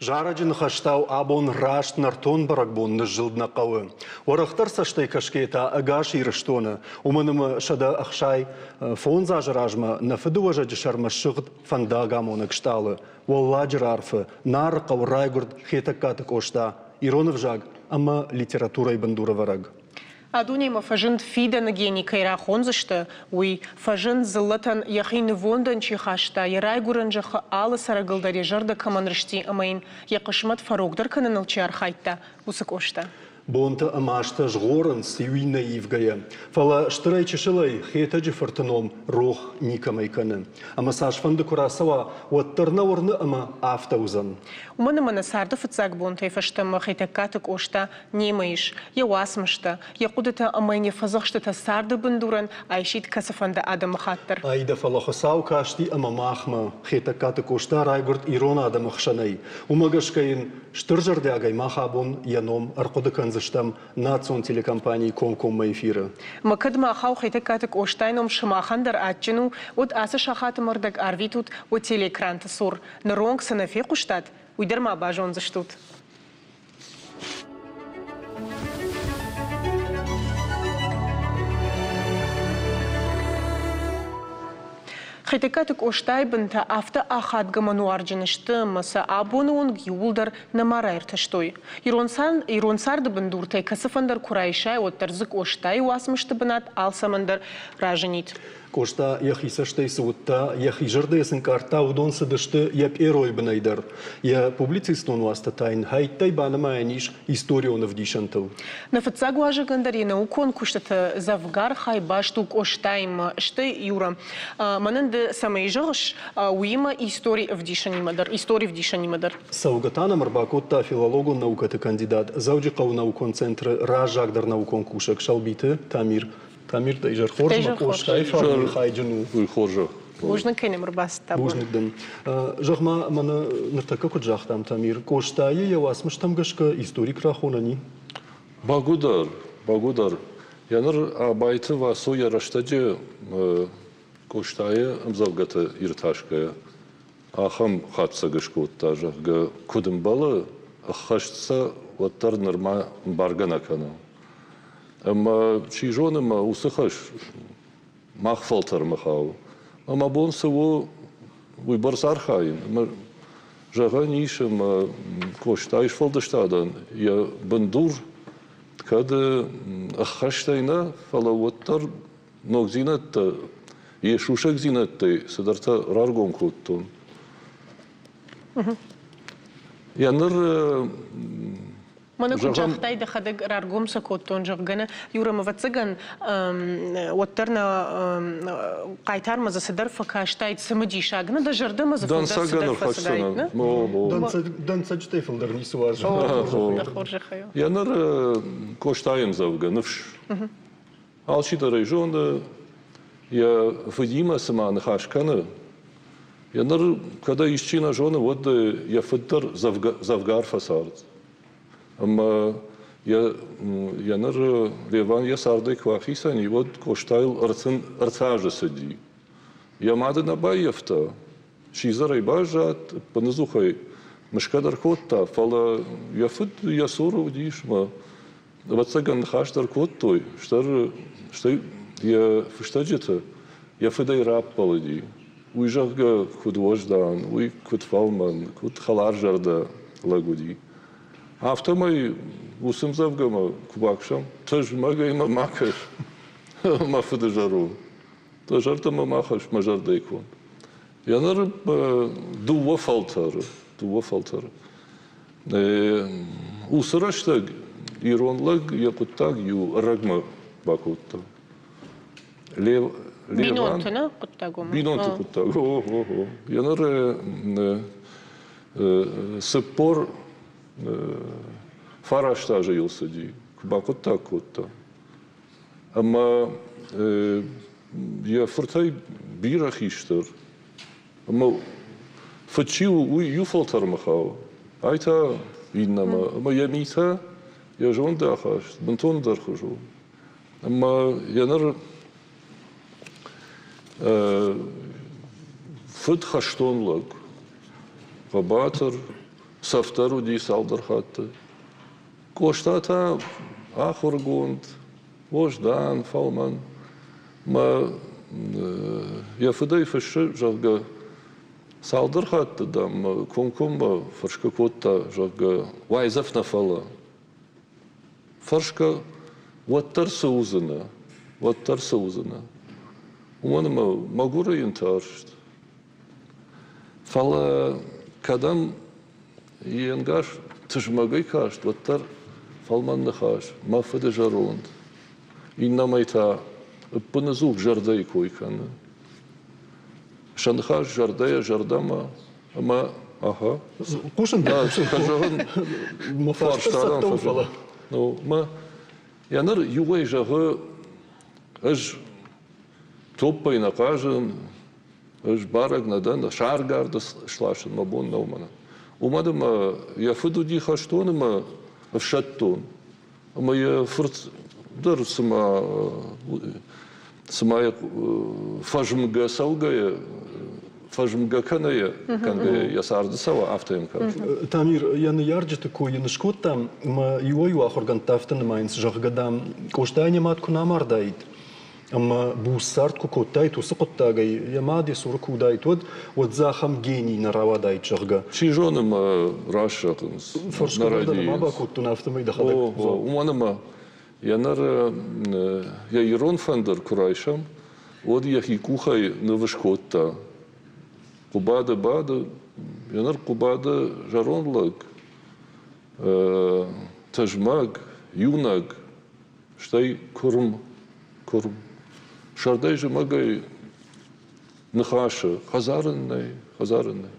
Зарӕджы ныхӕстау абон раст нӕртон бӕрӕгбон ныззылд нӕ хъӕуы. Уӕрӕхдӕр цӕстӕй кӕсгӕйӕ та ӕгас Ирыстоны, уымӕн ӕмӕ 165 азы размӕ нӕ фыдыуӕзӕджы сӕрмӕ ссыгъд фӕндагамонӕг стъалы, Уӕлладжыры арфы Нары хъӕуы райгуырд Хетӕгкаты Къоста, ирон ӕвзаг ӕмӕ литературӕйы бындурӕвӕрӕг. А дунемӕ фӕзынд фидӕны гени кӕй рахондзысты, уый. Фӕзынд, дзыллӕтӕн йӕхи нывондӕн чи хаста, йӕ райгуырӕн зӕххы алы цӕрӕгыл дӕр йӕ зӕрдӕ кӕмӕн рысти ӕмӕ йын йӕ хъысмӕт фӕрогдӕр кӕныныл чи архайдта, уыцы Къоста. Бонтӕ ӕмӕ азтӕ згъорынц иу иннӕ ивгӕйӕ. Фӕлӕ стырӕй-чысылӕй Хетӕджы фырты ном рох никӕмӕй кӕны. Ӕмӕ цасфӕнды куы рацӕуа, уӕддӕр нӕ уырны ӕмӕ афтӕ уыдзӕн. Уымӕн ӕмӕ нӕ царды фыццаг бонтӕй фӕстӕмӕ Хетӕгкаты Къоста немӕ ис йӕ уацмыстӕ, йӕ хъуыдытӕ ӕмӕ йын йӕ фӕдзӕхстытӕ царды бындурӕн айсид кӕцыфӕнды адӕмыхатт дӕр. Аидӕ, фӕлӕ Хуыцау касти ӕмӕ махмӕ. Хетӕгкаты Къоста райгуырд ирон адӕмы хсӕнӕй. Уымӕ гӕсгӕ йын стыр зӕрдиагӕй мах абон йӕ ном ӕрхъуыды кӕндзыстӕм национ телекомпанийы комкоммӕ эфиры. Ӕмӕ кӕд махау Хетӕгкаты Къостайы ном сымахӕн дӕр адджын у, уӕд ацы сахаты мӕрдӕг арвитут уӕ телеэкранты цур. Ныронг цы нӕ фехъуыстат, уый дӕр ма базондзыстут. Хетӕгкаты Къостайы бынтӕ афтӕ ахадгӕ мануарджын сты, ӕмӕ сӕ абоны онг иууылдӕр нӕма раиртӕстой. Ирон царды бындуртӕй кӕцыфӕндӕр куы райсай, уӕддӕр дзы Къостайы уацмысты бынат алцӕмӕндӕр разынид. Къоста йӕхи цӕстӕй цы уыдта, йӕхи зӕрдӕйы цы нкъардта, уыдон цыдысты йӕ пъеройы бынӕй дӕр. Йӕ публицистон уацтӕ та йын хӕйттӕй банымайӕн ис историон ӕвдисӕнтыл. Нӕ фыццаг уазӕгӕн дӕр йӕ наукон куыстыты дзӕвгар хай баст у Къостаимӕ, стӕй Юра. Мӕнӕн ды цӕмӕй зӕгъыс, уыимӕ истори ӕвдисӕнимӕ дӕр, истори ӕвдисӕнимӕ дӕр. Цӕугӕ та нӕм ӕрбакодта филологон наукӕты кандидат, Дзӕуджыхъӕуы наукон центры раззагдӕр наукон кусӕг Сӕлбиты Тамир. Тамир, дӕ изӕр хорз ӕмӕ Къостайы фарны хайджын у. Уый хорзӕх. Бузныг, кӕй нӕм ӕрбацыдтӕ. Бузныг дын. Зӕгъ-ма, мӕнӕ ныртӕккӕ куыд загътам, Тамир, Къостайы йӕ уацмыстӕм гӕсгӕ историк рахонӕн и? Бӕгуыдӕр, бӕгуыдӕр. Йӕ ныр Абайты Васо йӕ рӕстӕджы Къостайы ӕмдзӕвгӕтӕ иртасгӕйӕ ахӕм хатдзӕг скодта, зӕгъгӕ, куыд ӕмбӕлы, ӕххӕст сӕ уӕддӕр нырма ӕмбаргӕ нӕ кӕны. Ӕмӕ чи зоны, мӕ уыцы хӕс мах фӕлтӕрмӕ хауы. Ӕмӕ бон цы у, уыйбӕрц архайын. Ӕмӕ зӕгъӕн ис, ӕмӕ Къостайы сфӕлдыстадӕн йӕ бындур кӕд ӕххӕстӕй нӕ, фӕлӕ уӕддӕр ногдзинӕдтӕ, йӕ сусӕгдзинӕдтӕй цыдӕртӕ раргом кодтон. Йӕ ныр Мӕнӕ куыд загътай, дӕхӕдӕг раргом сӕ кодтон, зӕгъгӕ, нӕ Юрӕм, ӕвӕццӕгӕн, уӕддӕр нӕ хъайтармӕ дзы цыдӕр фӕкастаид цымыдисаг, нӕ дӕ зӕрдӕмӕ дзы фылдӕр цыдӕр фӕцыдаид, нӕ? Дӕнцӕджытӕй фылдӕр ницы уарзын. Хорзӕхӕй. Йӕ ныр Къостайы ӕмдзӕвгӕ Ныфс. Алчидӕр ӕй зоны, йӕ фыдимӕ цыма ныхас кӕны. Йӕ ныр кӕд ӕй исчи нӕ зоны, уӕд йӕ фыд дӕр дзӕвгар фӕцард. Ӕмӕ йӕ ныр Леван йӕ цардӕй куы ахицӕн и, уӕд Къостайыл 33 азы цыди. Йӕ мады нӕ баййӕфта, сидзӕрӕй баззад, ӕппыныдзухӕй мысгӕ дӕр кодта, фӕлӕ йӕ фыд йӕ цуры уыдис ӕмӕ ӕвӕццӕгӕн ныхас дӕр кодтой, стӕй йӕ фыстӕджыты йӕ фыдӕй раппӕлыди. Уый, зӕгъгӕ, куыд уӕздан, уый куыд фӕлмӕн, куыд хӕларзӕрдӕ лӕг уыди. Афтӕмӕй уыцы ӕмдзӕвгӕмӕ куы бакӕсӕм, тызмӕгӕй мӕ ма кӕс, мӕ фыды зӕронд. Дӕ зӕрдӕмӕ ма хӕсс мӕ зӕрдӕйы конд. Йӕ ныр дыууӕ фӕлтӕры, дыууӕ фӕлтӕры. Уыцы рӕстӕг ирон лӕг йӕ хъуыддаг иу ӕрӕгмӕ бакодта. Бинонты нӕ хъуыддаг у? Бинонты хъуыддаг, о, о, о. Йӕ ныр 49 азы йыл цыди, куы бахъуыддаг кодта. Ӕмӕ йӕ фыртӕй бирӕ хистӕр. Ӕмӕ фыд чи у, уый иу фӕлтӕрмӕ хауы, ай та иннӕмӕ. Ӕмӕ йӕ митӕ, йӕ зондахаст бынтондӕр хуыз у. Ӕмӕ йӕ ныр фыд хӕстон лӕг, хъӕбатыр, цӕфдӕр уыди цалдӕр хатты. Къоста та ахуыргонд, уӕздан, фӕлмӕн. Мӕ йӕ фыдӕй фыссы, зӕгъгӕ, цалдӕр хатты, дам, комкоммӕ фӕрсгӕ кодта, зӕгъгӕ, уайдзӕф нӕ фӕлӕ. Фӕрсгӕ уӕддӕр цы уыдзынӕ, уӕддӕр цы уыдзынӕ. Уымӕн ӕмӕ мӕгуыры йын тарст. Фӕлӕ кӕдӕм йе нгас тызмӕгӕй каст, уӕддӕр фӕлмӕн ныхас, мӕ фыды зӕронд. Иннӕмӕй та ӕппыныдзух зӕрдӕйы кой кӕны. Сӕ ныхас зӕрдӕйӕ зӕрдӕмӕ ӕмӕ аха. Хъусын дӕ, зӕгъын, мӕ фарста цӕттӕ у, фӕлӕ. Ну, мӕ йӕ ныр иуӕй зӕгъы, ӕз топпӕй нӕ хъазын, ӕз бӕрӕг нӕ дӕн, сӕргарды сласын мӕ бон нӕу мӕнӕн. Уымӕн ӕмӕ йӕ фыд уыди хӕстон ӕмӕ ӕфсӕддон. Ӕмӕ йӕ фырт дӕр цыма цыма йӕ фӕзмгӕ цӕугӕйӕ, фӕзмгӕ кӕнӕ кӕнгӕйӕ йӕ царды цӕуа, афтӕ йӕм каст. Тамир, йӕ ныййарджыты кой йын скодтам, ӕмӕ иуӕй-иу ахуыргӕндтӕ афтӕ нымайынц, зӕгъгӕ, дам, Къостайӕн йӕ мад куы нӕ амардаид, ӕмӕ буц цард куы кодтаид уыцы хъуыддагӕй, йӕ мад йӕ цуры куы уыдаид, уӕд, уӕд дзы ахӕм гений нӕ рауадаид, зӕгъгӕ. Чи зоны мӕ раст зӕгъынц. Фӕрсгӕ дӕр ма бакодтон, афтӕмӕй дӕхӕдӕг. Уымӕн ӕмӕ йӕ ныр йӕ ирон фӕндыр куы райсӕм, уӕд йӕхи къухӕй ныв скодта. Хъуыбады бады, йӕ ныр Хъуыбады зӕронд лӕг, тызмӕг, иунӕг, стӕй куырм, куырм. Сӕрдӕй-зымӕгӕй ныхасы хӕдзар ын нӕй, хӕдзар ын нӕй.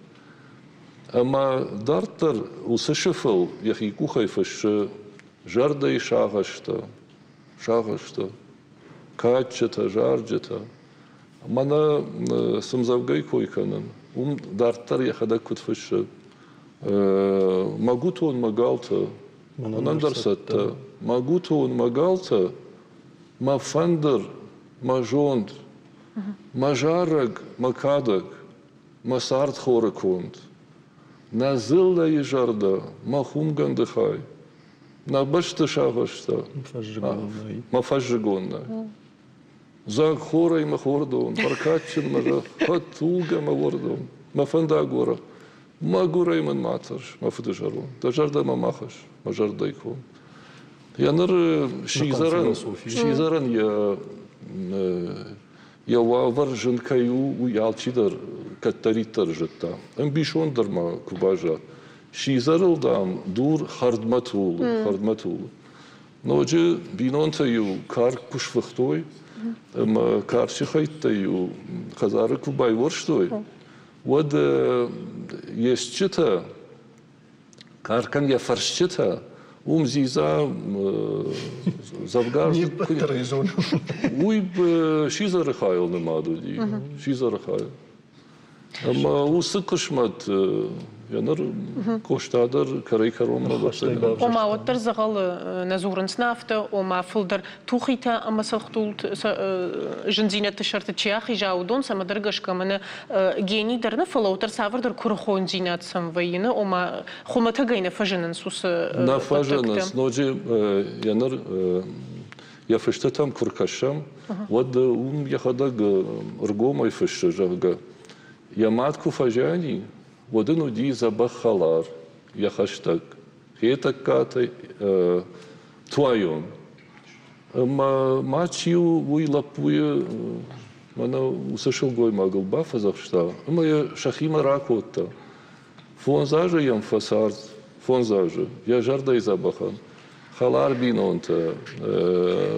Ӕмӕ дарддӕр уыцы сыфыл йӕхи къухӕй фыссы зӕрдӕйы сагъӕстӕ, сагъӕстӕ, кадджытӕ, зарджытӕ. Мӕнӕ цы мдзӕвгӕйы кой кӕнын, уым дарддӕр йӕхӕдӕг куыд фыссы: Мӕ гутон, мӕ галтӕ, мӕнӕн дӕр цӕттӕ. Мӕ гутон, мӕ галтӕ, мӕ фӕндыр, мӕ зонд, мӕ зарӕг, мӕ кадӕг, мӕ цардхоры конд. Нӕ дзыллӕйы зӕрдӕ, мӕ хуымгӕнды хай, нӕ бӕсты сагъӕстӕ, мӕ фӕззыгон нӕй. Дзаг хорӕй мӕ хордон, бӕркадджын мӕ зӕхх, хӕдтулгӕ мӕ уӕрдон, мӕ фӕндаг уӕрӕх. Мӕгуырӕй мын ма тӕрс, мӕ фыды зӕронд, дӕ зӕрдӕмӕ ма хӕсс, мӕ зӕрдӕйы ком. Йӕ ныр сидзӕрӕн, сидзӕрӕн йӕ, йӕ уавӕр зын кӕй у, уый алчидӕр кӕддӕриддӕр зыдта. Ӕмбисонд дӕр ма куы баззад. Сидзӕрыл, дам, дур хӕрдмӕ тулы, хӕрдмӕ тулы. Ноджы бинонтӕ-иу карк куы сфыхтой ӕмӕ карчы хӕйттӕ-иу хӕдзары куы байуӕрстой, уӕд йе стджытӕ, каркӕн йӕ фӕрсчытӕ, уым дзидза дзӕвгар. Уый сидзӕры хайыл нымад уыди, сидзӕры хайыл. Ӕмӕ уыцы хъысмӕт йӕ ныр Къоста дӕр кӕрӕй-кӕронмӕ бацӕттӕ. Ома, уӕддӕр дзӕгъӕлы нӕ дзурынц нӕ афтӕ, ома фылдӕр тухитӕ ӕмӕ цӕлхдурты зындзинӕдты сӕрты чи ахиза, уыдон цӕмӕдӕр гӕсгӕ мӕнӕ гений дӕр нӕ, фӕлӕ уӕддӕр цавӕрдӕр куырыхондзинад сӕм вӕййы, нӕ, ома хуымӕтӕгӕй нӕ фӕзынынц уыцы Нӕ фӕзынынц, ноджы йӕ ныр йӕ фыстытӕм куы ркӕсӕм, уӕд уым йӕхӕдӕг ӕргомӕй фыссы, зӕгъгӕ, йӕ мад куы фӕзиани, уӕд ын уыди дзӕбӕх хӕлар, йӕ хӕстӕг, Хетӕгкатӕй Туайон. Ӕмӕ ма чи у, уый лӕппуйы мӕнӕ уыцы сылгоймагыл бафӕдзӕхста ӕмӕ йӕ сӕхимӕ ракодта. Фондз азы йӕм фӕцард, фондз азы, йӕ зӕрдӕйы дзӕбӕхӕн. Хӕлар бинонтӕ,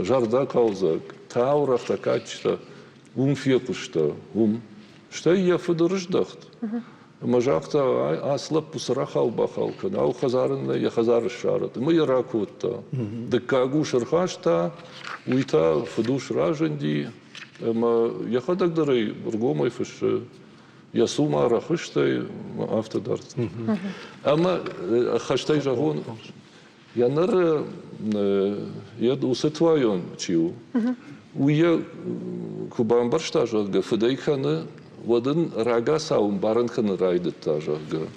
зӕрдӕхъӕлдзӕг, таурӕгътӕ, кадджытӕ уым фехъуыста, уым. Стӕй йӕ фыд ӕрыздӕхт ӕмӕ загъта, ацы лӕппу цы рахау-бахау кӕны, ау хӕдзар ын нӕй, йӕ хӕдзар ссарӕд. Ӕмӕ йӕ ракодта. Дыккаг ус ӕрхаста, уый та фыдус разынди. Ӕмӕ йӕхӕдӕг дӕр ӕй ӕргомӕй фыссы, йӕ цума рӕхыстӕй, афтӕ дарддӕр. Ӕмӕ ӕххӕстӕй зӕгъон, йӕ ныр йӕ уыцы туайон чи у, уый йӕ куы бамбӕрста, зӕгъгӕ, фыдӕй кӕны, уӕд ын рагацау ӕмбарын кӕнын райдыдта, зӕгъгӕ,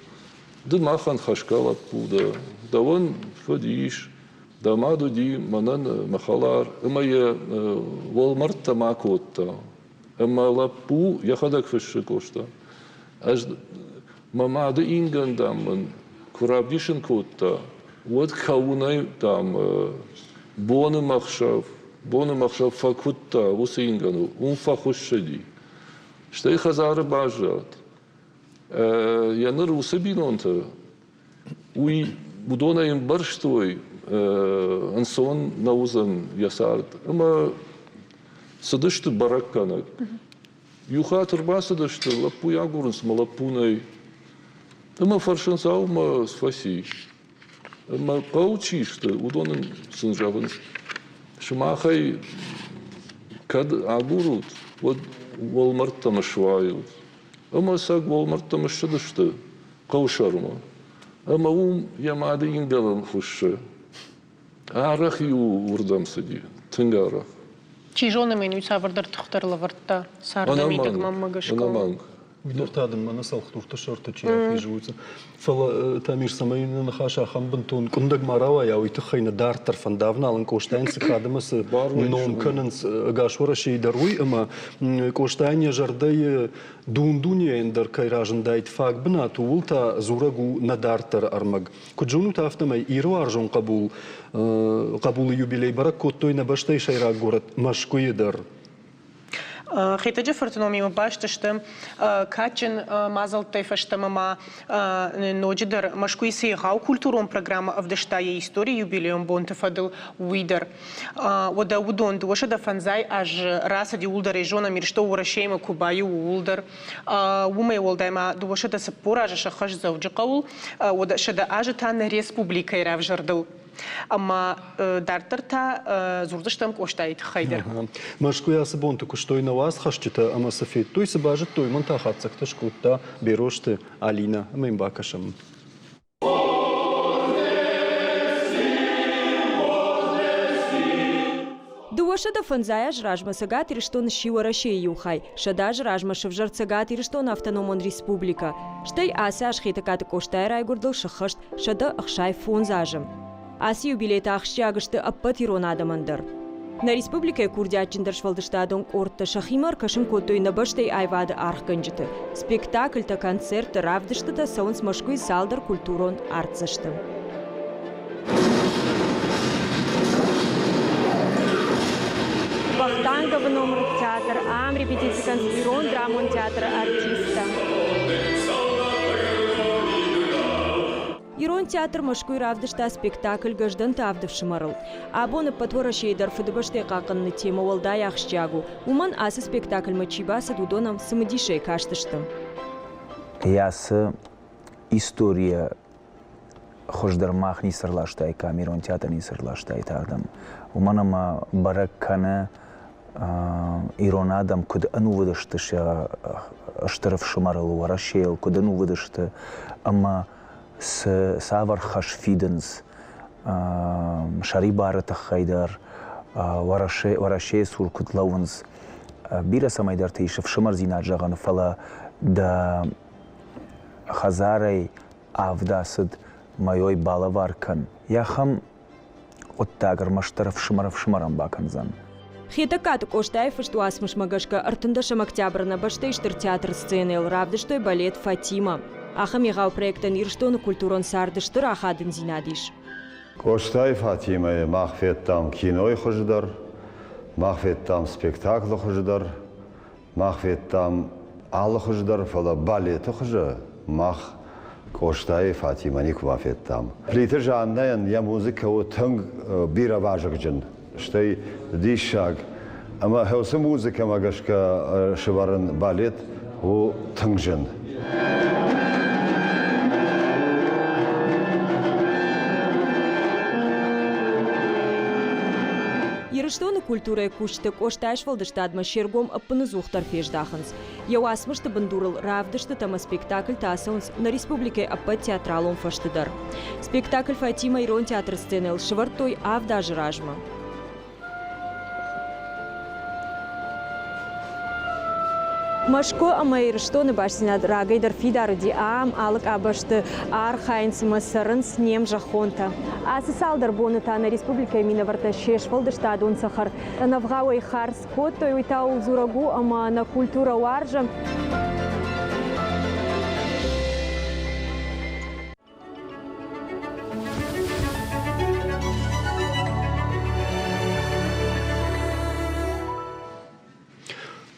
ды махӕн хӕсгӕ лӕппу дӕ, дӕуӕн фыд ис, дӕ мад уыди мӕнӕн мӕ хӕлар, ӕмӕ йӕ уӕлмӕрдтӕ ма кодта. Ӕмӕ лӕппу йӕхӕдӕг фыссы Къоста. Ӕз мӕ мады ингӕн, дам, мын куы равдисын кодта, уӕд кӕуынӕй, дам, боны мӕхсӕв, боны мӕхсӕв фӕкуыдта уыцы ингӕныл, уым фӕхуыссыди. Стӕй хӕдзары баззад. Йӕ ныр уыцы бинонтӕ уый уыдонӕй ӕмбӕрстой, ӕнцон нӕ уыдзӕн йӕ цард. Ӕмӕ цыдысты бӕрӕггӕнӕг. Иу хатт ӕрбацыдысты, лӕппуйы агурынц мӕ лӕппу нӕй. Ӕмӕ фӕрсынц, ау, мӕ фӕци. Ӕмӕ хъӕу чи сты, уыдон ын сын зӕгъынц, сымахӕй кӕд агурут, уӕд уӕлмӕрдтӕм суайут. Ӕмӕ сӕ уӕлмӕрдтӕм ссыдысты хъӕусӕрмӕ. Ӕмӕ уым йӕ мады ингӕныл хуыссы. Арӕх-иу уырдӕм цыди, тынг арӕх. Чи зоны, мын уый цавӕрдӕр тыхтӕ лӕвӕрдта царды мидӕг мӕнмӕ гӕсгӕ. Ӕнӕмӕнг. Уый дӕр та дын мӕнӕ цӕлхдурты сӕрты чи ахизы, уый. Фӕлӕ, Тамир, цӕмӕй нӕ ныхас ахӕм бынтон къуындӕг ма рауайа, уый тыххӕй нӕ дарддӕр фӕндавналын Къостайӕн цы кад ӕмӕ цы ном кӕнынц ӕгас Уӕрӕсейы дӕр, уый ӕмӕ Къостайӕн йӕ зӕрдӕйы дун-дунейӕн дӕр кӕй разындаид фаг бынат, ууыл та дзурӕг у нӕ дарддӕры ӕрмӕг. Куыд зонут, афтӕмӕй Иры уарзон хъӕбул хъӕбулы юбилей бӕрӕг кодтой нӕ бӕстӕйы сӕйраг горӕт Мӕскуыйы дӕр. Хетӕджы фырты номимӕ баст сты кадджын мадзӕлттӕй фӕстӕмӕ ма ноджыдӕр Мӕскуыйы цы егъау культурон программӕ ӕвдыста йӕ историйы юбилейон бонты фӕдыл, уый дӕр. Уӕдӕ уыдон 205 азы рацыд иууылдӕр ӕй зонӕм, Ирыстон Уӕрӕсеимӕ куы баиу, ууыл дӕр. Уымӕй уӕлдай ма 240 азы сӕххӕст Дзӕуджыхъӕуыл, уӕдӕ 100 азы та нӕ республикӕйы равзӕрдыл. Ӕмӕ дарддӕр та дзурдзыстӕм Къостайы тыххӕй дӕр. Мӕскуыйы ацы бонты куыстой нӕ уацхӕсджытӕ ӕмӕ цы федтой, цы базыдтой, уымӕн та хатдзӕгтӕ скодта Берозты Алинӕ ӕмӕ йын бакӕсӕм. 205 азы размӕ Цӕгат Ирыстон сси Уӕрӕсейы иу хай, 100 азы размӕ сӕвзӕрд Цӕгат Ирыстоны автономон республикӕ. Стӕй ацы аз Хетӕгкаты Къостайы райгуырдыл сӕххӕст 165 азы. Ацы юбилейтӕ ахсджиаг сты ӕппӕт ирон адӕмӕн дӕр. Нӕ республикӕйы курдиатджындӕр сфӕлдыстадон къордтӕ сӕхимӕ ӕркӕсын кодтой нӕ бӕстӕйы аивады аргъгӕнджыты. Спектакльтӕ, концерттӕ, равдыстытӕ цӕуынц Мӕскуыйы цалдӕр культурон артдзӕсты. Вахтанговы номыр театр ам репетици кӕнынц ирон драмон театры артисттӕ. Ирон театр Мӕскуыйы равдыста спектакль Гӕздӕнты авд ӕфсымӕрыл. Абон ӕппӕт Уӕрӕсейы дӕр Фыдыбӕстӕйы хъахъхъӕныны темӕ уӕлдай ахсджиаг у. Уымӕн ацы спектакльмӕ чи бацыд, уыдон ӕм цымыдисӕй кастысты. Ацы историйӕ хуыздӕр мах ницы ӕрластаиккам, ирон театр ницы ӕрластаид ардӕм. Уымӕн ӕмӕ бӕрӕг кӕны, ирон адӕм куыд ӕнувыд сты сӕ стыр ӕфсымӕрыл, Уӕрӕсейыл, куыд ӕнувыд сты ӕмӕ цы цавӕр хӕс фидынц сӕрибары тыххӕй дӕр, Уӕрӕсейы цур куыд лӕууынц. Бирӕ цӕмӕйдӕрты ис ӕфсымӕрдзинад зӕгъӕн, фӕлӕ дӕ хӕдзарӕй авдацыд мӕйой балӕвар кӕн. Йӕхӕм хъуыддаг ӕрмӕстдӕр ӕфсымӕр ӕфсымӕрӕн бакӕндзӕн. Хетӕгкаты Къостайы фыст уацмысмӕ гӕсгӕ 13 октябры нӕ бӕстӕйы Стыр театры сценӕйыл равдыстой балет «Фатима». Ахӕм егъау проектӕн Ирыстоны культурон царды стыр ахадындзинад ис. Къостайы Фатимӕйы мах федтам кинойы хуызы дӕр, мах федтам спектаклы хуызы дӕр, Мах федтам алы хуызы дӕр, фӕлӕ балеты хуызы мах Къостайы Фатимӕ никуы федтам. Плиты Жаннӕйӕн йӕ музыкӕ у тынг бирӕвазыгджын, стӕй диссаг. Ӕмӕ уыцы музыкӕмӕ гӕсгӕ сӕвӕрын балет у тынг зын. Ирыстоны культурӕйы кусджытӕ Къостайы сфӕлдыстадмӕ се ргом ӕппынӕдзухдӕр фездахынц. Йӕ уацмысты бындурыл равдыстытӕ ӕмӕ спектакльтӕ ацӕуынц нӕ республикӕйы ӕппӕт театралон фӕзты дӕр. Спектакль «Фатимӕ» ирон театры сценӕйыл сӕвӕрдтой авд азы размӕ. Мӕскуы ӕмӕ Ирыстоны бастдзинад рагӕй дӕр фидар уыди ам, алы къабӕзты архайынц ӕмӕ цӕрынц не мзӕххонтӕ. Ацы цалдӕр боны та нӕ республикӕйы минӕвӕрттӕ се сфӕлдыстадон цӕхӕр ӕнӕвгъауӕй хардз кодтой, уый та у дзурӕг у ӕмӕ нӕ культурӕ уарзӕм.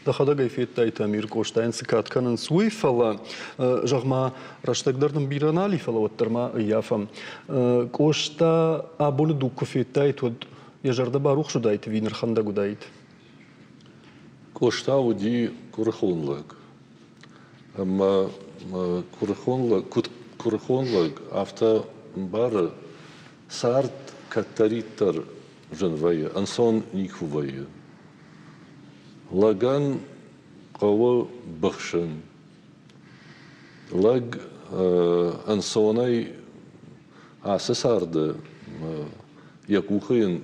Дӕхӕдӕг ӕй федтай, Тамир, Къостайӕн цы кад кӕнынц, уый, фӕлӕ, зӕгъ-ма, рӕстӕг дӕр нын бирӕ нал и, фӕлӕ уӕддӕр ма ӕййафӕм. Къоста абоны дуг куы федтаид, уӕд йӕ зӕрдӕ барухс уыдаид ӕви нырхӕндӕг уыдаид? Къоста уыди куырыхон лӕг. Ӕмӕ куырыхон лӕг, куыд куырыхон лӕг, афтӕ ӕмбары, цард кӕддӕриддӕр зын вӕййы, ӕнцон никуы вӕййы. Лӕгӕн хъӕуы быхсын. Лӕг ӕнцонӕй ацы царды йӕ къухы йын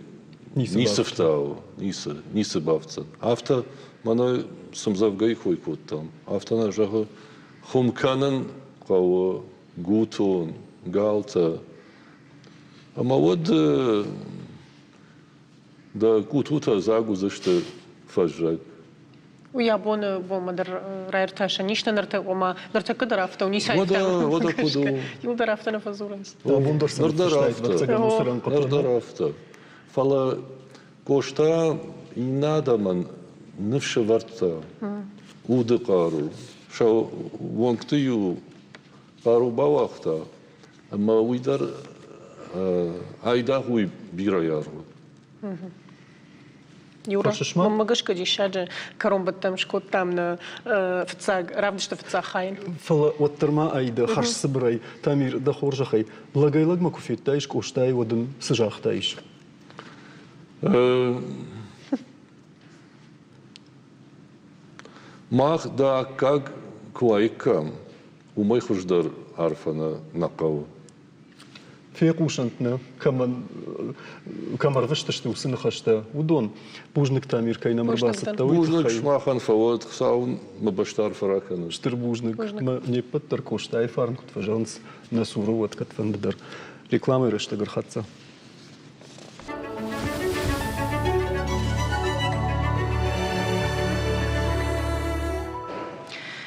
ницы фтауы, ницы, ницы бафтдзӕн. Афтӕ мӕнӕ цы мдзӕвгӕйы кой кодтам, афтӕ нӕ зӕгъы, хуым кӕнын хъӕуы, гутон, галтӕ. Ӕмӕ уӕд дӕ къутутӕ дзаг уыдзысты фӕззӕг. Уый абоны бонмӕ дӕр раиртасӕн ис ныртӕ, ома ныртӕккӕ дӕр афтӕ у, ницы Уӕдӕ куыд у? Иуылдӕр афтӕ нӕ фӕдзурынц. Абон дӕр Ныр дӕр афтӕ. Ныр дӕр афтӕ. Фӕлӕ Къоста иннӕ адӕмӕн ныфс ӕвӕрдта, уды хъару. Сӕ уӕнгты-иу хъару бауагъта, ӕмӕ уый дӕр айдагъ уый бирӕ аргъ уыд. Юра, мӕнмӕ гӕсгӕ диссаджы кӕронбӕттӕн скодтам нӕ фыццаг равдысты фыццаг хайы. Фӕлӕ уӕддӕр ма ай дӕ хӕрзцыбырӕй, Тамир, дӕ хорзӕхӕй, лӕгӕй-лӕгмӕ куы федтаис Къостайы, уӕд ын цы загътаис? Мах дӕ аккаг куы уаиккам, уымӕй хуыздӕр арфӕ нӕ хъӕуы. Фехъусӕнт нӕ, кӕмӕн кӕм ӕрвыст сты уыцы ныхӕстӕ, уыдон. Бузныг, Тамир, кӕй нӕм ӕрбацыдтӕ, уый Бузныг сымахӕн фӕуӕд, Хуыцау мӕ бӕстӕ арфӕ ракӕнӕд. Стыр бузныг. Не ппӕт дӕр Къостайы фарн куыд фӕзӕгъынц, нӕ цуры уӕд кӕдфӕнды дӕр. Рекламӕйы рӕстӕг ӕрхӕццӕ.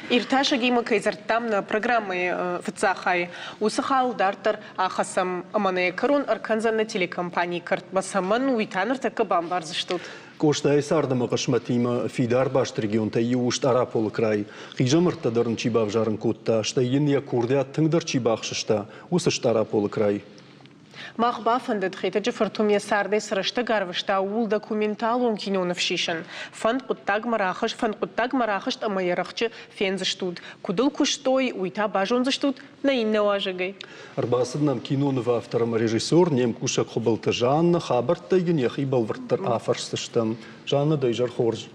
Иртасӕгимӕ кӕй дзырдтам нӕ программӕйы фыццаг хайы, уыцы хал дарддӕр ахӕцӕм ӕмӕ нӕ кӕрон ӕркӕндзӕн нӕ телекомпанийы кӕртмӕ. Цӕмӕн, уый та ныртӕккӕ бамбардзыстут. Къостайы цард ӕмӕ хъысмӕтимӕ фидар баст регионтӕй иу у Стъараполы край. Хъизӕмӕрттӕ дӕр ын чи бавзарын кодта, стӕй йын йӕ курдиат тынгдӕр чи бахсыста, уыцы Стъараполы край. Мах бафӕндыд Хетӕджы фырт уым йӕ цардӕй цы рӕстӕг арвыста, ууыл документалон киноныв сисын. Фӕнд хъуыддагмӕ рахызт, фӕнд хъуыддагмӕ рахызт ӕмӕ йӕ рӕхджы фендзыстут. Куыд ыл куыстой, уый та базондзыстут нӕ иннӕ уазӕгӕй. Ӕрбацыд нӕм кинонывы автор ӕмӕ режиссер, не мкусӕг Хуыбылты Жаннӕ. Хабӕрттӕй йын йӕхи бӕлвырддӕр афӕрсдзыстӕм. Жаннӕ, дӕ изӕр хорз.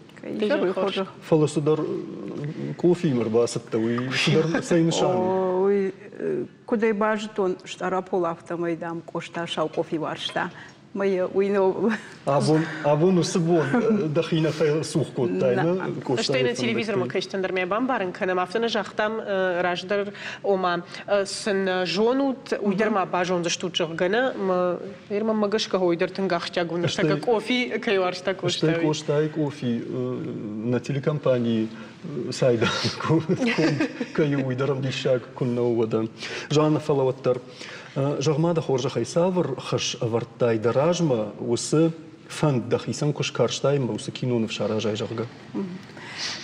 Фӕлӕ цыдӕр кофеимӕ ӕрбацыдтӕ, уый цыдӕр цӕй нысан у? Уый Куыд ӕй базыдтон, Стъарапол, афтӕмӕй, дам, Къоста сау къофи уарзта. Мӕ уый нӕ Абон, абон уыцы бон дӕхи нӕ фӕцух кодтай, нӕ? Стӕй нӕ телевизормӕ кӕсджытӕн дӕр мӕ бамбарын кӕнӕм, афтӕ нӕ загътам раздӕр, ома цы нӕ зонут, уый дӕр ма базондзыстут, зӕгъгӕ, нӕ. Мӕ гӕсгӕ уый дӕр тынг ахсджиаг у, ныртӕккӕ къофи кӕй уарзта Къоста. Стӕй Къостайы къофи нӕ телекомпанийы цайдан конд кӕй у, уый дӕр ӕмдиссаг куыннӕ у уӕдӕ. Жанна, фӕлӕ уӕддӕр, зӕгъ-ма дӕ хорзӕхӕй, цавӕр хӕс ӕвӕрдтай дӕ размӕ уыцы фӕнд дӕхицӕн куы скарстай ӕмӕ уыцы киноныв саразай, зӕгъгӕ?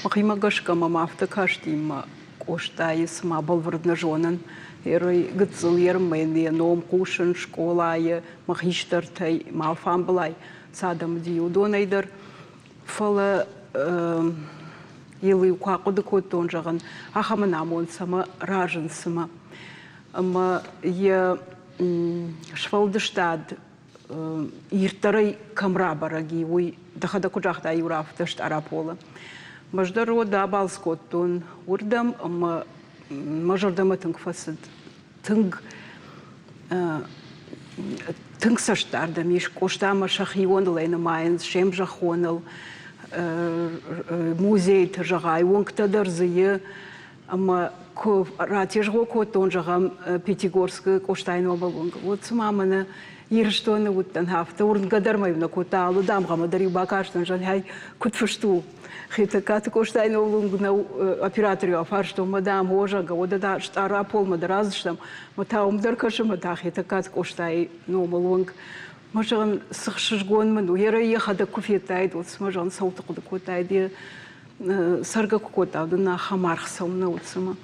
Мӕхимӕ гӕсгӕ мӕм афтӕ касти, мӕ Къостайы цыма бӕлвырд нӕ зонын. Ерой гыццыл ермӕн йӕ ном хъусын скъолайы, мӕ хистӕртӕй, мӕ алфамбылай цы адӕм уыди, уыдонӕй дӕр. Фӕлӕ йыл-иу куы ахъуыды кодтон, зӕгъын, ахӕм ӕнамонд цӕмӕ разынд цымӕ. Ӕмӕ йӕ сфӕлдыстад ирддӕрӕй кӕм рабӕрӕг и, уый дӕхӕдӕг куыд загътай, иу рафтӕ Стъараполы. Мӕздӕр уӕд абалц кодтон уырдӕм ӕмӕ мӕ зӕрдӕмӕ тынг фӕцыд. Тынг тынг цӕстдард ӕм ис Къостамӕ сӕхионыл ӕй нымайынц, се мзӕххоныл, музейты, зӕгъай, уынгтӕ дӕр дзы и. Ӕмӕ куы ратезгъо кодтон, зӕгъӕм, Пятигорскы Къостайы номыл уынг, уӕд цыма мӕнӕ Ирыстоны уыдтӕн, афтӕ уырнгӕ дӕр мӕ-иу нӕ кодта, алы дамгъӕмӕ дӕр-иу бакастӕн, зӕгъай, куыд фыст у. Хетӕгкаты Къостайы номыл уынг нӕ оператор-иу афарстон, мӕ дам, о, зӕгъгӕ, уӕдӕ да Стъараполмӕ дӕр ацыдыстӕм, мӕ та уым дӕр кӕсы, мӕ та Хетӕгкаты Къостайы номыл уынг. Мӕ зӕгъын, цы хсызгон мын у, йӕ йӕхӕдӕг куы федтаид, уӕд цымӕ зӕгъын, цӕуылты хъуыды кодтаид, йӕ цӕргӕ куы кодта, уыдон ахӕм аргъ цӕуылнӕ уыд цымӕ?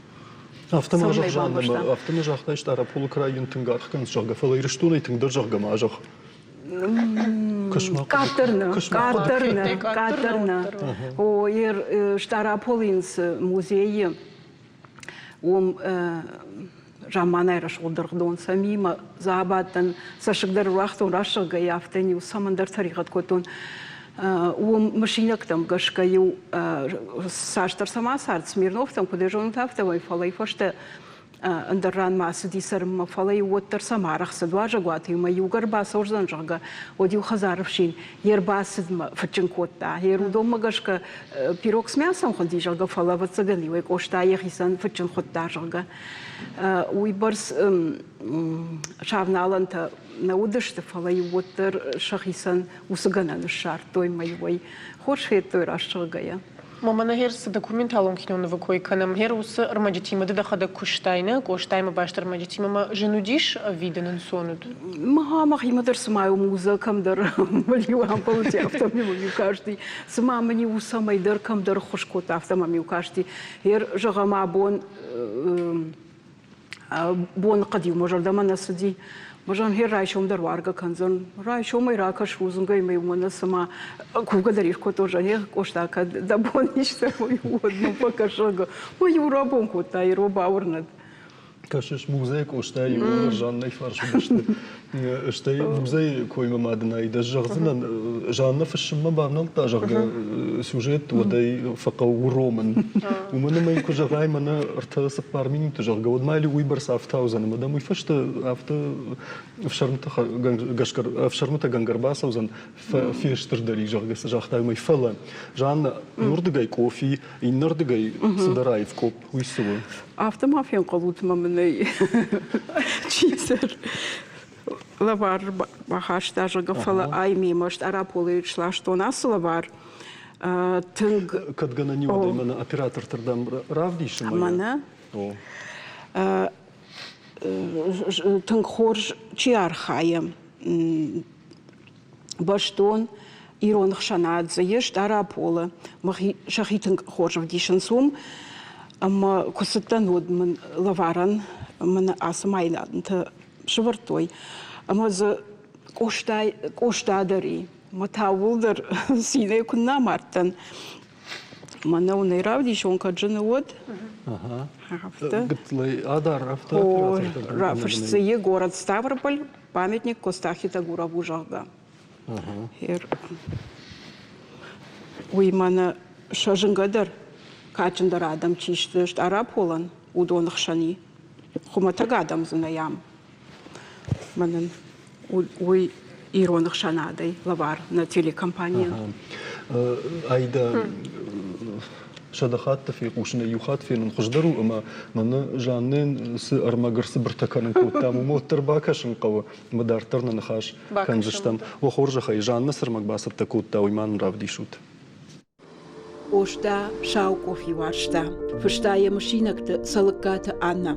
Афтӕ ма зӕгъ, Жанна, афтӕ ма загътай, Стъараполы край йын тынг аргъ кӕнынц, зӕгъгӕ, фӕлӕ Ирыстонӕй тынгдӕр зӕгъгӕ ма зӕгъ. Къаддӕр нӕ, къаддӕр нӕ, къаддӕр нӕ. О, Стъараполы йын цы музейы уым замманай рӕсугъд дыргъдон сӕмимӕ дзы абадтӕн, цӕссыг дӕр руагътон рӕсугъдгӕй, афтӕ-иу цӕмӕндӕр тӕригъӕд кодтон. Уым мысинӕгтӕм гӕсгӕ-иу цасдӕр цӕмӕ цард Смирновтӕм, куыд ӕй зонут, афтӕмӕй, фӕлӕ фӕстӕ ӕндӕр ранмӕ ацыди цӕрынмӕ, фӕлӕ-иу уӕддӕр сӕм арӕх цыд уазӕгуаты, ӕмӕ иугӕр бацӕудзӕн, зӕгъгӕ, уӕд-иу хӕдзары фсин йе рбацыдмӕ фыдджын кодта. Йе рудонмӕ гӕсгӕ пирог с мясом хуынди, зӕгъгӕ, фӕлӕ, ӕвӕццӕгӕн, иуӕй Къоста йӕхицӕн фыдджын хуыдта, зӕгъгӕ. Уыйбӕрц сӕвналӕнтӕ нӕ уыдысты, фӕлӕ-иу уӕддӕр сӕхицӕн уыцы гӕнӕн ссардтой мӕ иуӕй хорз федтой раст зӕгъгӕйӕ. Мамӕ, гъер цы документалон кинонывы кой кӕнӕм, гъер уыцы ӕрмӕджытимӕ ды дӕхӕдӕг куыстай, нӕ? Къостаимӕ баст ӕрмӕджытимӕ ма зын уыдис ӕви дын ӕнцон уыд? Мӕ мӕхимӕ дӕр цыма иу музӕ кӕмдӕр мыл-иу амбӕлди, афтӕ мӕм-иу касти. Цыма мын-иу цӕмӕйдӕр кӕмдӕр ӕххуыс кодта, афтӕ мӕм-иу касти. Гъер, зӕгъӕм, абон боныхъӕд-иу мӕ зӕрдӕмӕ нӕ цыди. Мӕ зӕгъын, гъер райсом дӕр уаргӕ кӕндзӕн. Райсомӕй ракӕс рудзынгӕй мӕ уымӕ нӕ цыма кувгӕ дӕр искодтон, зӕгъын, Къоста, кӕд дӕ бон истӕмӕй уӕд мӕм фӕкӕс, зӕгъгӕ. Уый иу рабон кодта, иро бауырнӕд. Кӕсыс, музей Къостайы иууылдӕр Жаннӕйы фарс уыдысты. Стӕй музейы коймӕ ма дын ӕй дӕ зӕгъдзынӕн, Жаннӕ фыссынмӕ бавнӕлдта, зӕгъгӕ, сюжет уӕд ӕй фӕхъӕуы уромын. Уымӕн ӕмӕ йын куы зӕгъай, мӕнӕ ӕртӕ-цыппар минуты, зӕгъгӕ, уӕд ма уыйбӕрц афтаудзӕн ӕмӕ дӕм уый фӕстӕ афтӕ ӕфсӕрмытӕгӕнгӕ ӕрбацӕудзӕн, фестырдӕр и, зӕгъгӕ, цы загътай, уымӕй. Фӕлӕ, Жаннӕ, иуырдыгӕй къофи, иннӕрдыгӕй цыдӕр аив къопп, уый цы у? Афтӕ ма фенхъӕлут мӕ мын ӕй чидӕр лӕвар бахаста, зӕгъгӕ, фӕлӕ ай мемӕ Стъараполӕй сластон ацы лӕвар. Тынг Кӕд гӕнӕн и, уӕд мӕнӕ операторты рдӕм равдисы мӕнӕ. Тынг хорз чи архайы бӕстон ирон ӕхсӕнад дзы ис Стъараполы. Мӕхи сӕхи тынг хорз ӕвдисынц уым. Ӕмӕ куы цыдтӕн, уӕд мын лӕварӕн мын ацы майдантӕ сӕвӕрдтой. Ӕмӕ дзы Къоста, Къоста дӕр и. Мӕ та ууыл дӕр цинӕй куыннӕ амардтӕн. Мӕнӕ уын ӕй равдисон, кӕд зыны, уӕд. Афтӕ. Гыццылӕй адар, афтӕ. Рафыст дзы и город Ставрополь, памятник Костахи Тагурову, зӕгъгӕ. Уый мӕнӕ сӕ зынгӕдӕр, кадджындӕр адӕм чи сты Стъараполӕн, уыдоны хсӕн и. Хуымӕтӕг адӕм дзы нӕй ам. Мӕнӕн уый ирон ӕхсӕнадӕй лӕвар нӕ телекомпанийӕн. Айда сӕдӕ хатты фехъусынӕй иу хатт фенын хуыздӕр у, ӕмӕ мӕнӕ Жаннӕн цы ӕрмӕг ӕрцыбыртӕ кӕнын кодтам, уымӕ уӕддӕр бакӕсын хъӕуы, ӕмӕ дарддӕр нӕ ныхас кӕндзыстӕм. Уӕ хорзӕхӕй, Жаннӕ цы ӕрмӕг бацӕттӕ кодта, уый ма нын равдисут. Къоста сау къофи уарзта, фыста йӕ мысинӕгты Цӕлыккаты Аннӕ.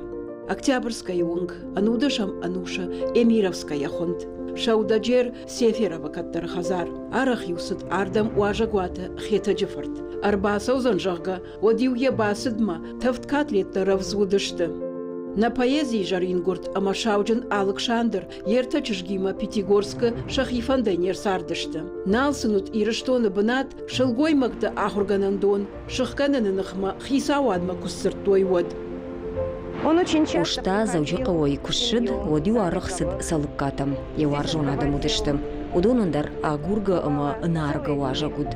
Октябрьскӕйы уынг ӕнудӕсӕм ӕнусы Эмировская хуынд. Сӕудӕджер Сеферовы кӕддӕр хӕдзар. Арӕх-иу цыд ардӕм уазӕгуаты Хетӕджы фырт. Ӕрбацӕудзӕн, зӕгъгӕ, уӕд-иу йӕ бацыдмӕ тӕвд катлеттӕ рӕвдз уыдысты. Нӕ поэзийы зӕрингуырд ӕмӕ сауджын Алыксандр йе ртӕ чызгимӕ Пятигорскы сӕхи фӕндӕй не рцардысты. Нал сын уыд Ирыстоны бынат сылгоймӕгты ахуыргӕнӕндон сыхгӕныны ныхмӕ хицауадмӕ куы сдзырдтой, уӕд. Къоста Дзӕуджыхъӕуӕй куы ссыд, уӕд-иу арӕх цыд Цӕлыккатӕм. Йӕ уарзон адӕм уыдысты. Уыдонӕн дӕр агургӕ ӕмӕ ӕнӕаргӕ уазӕг уыд.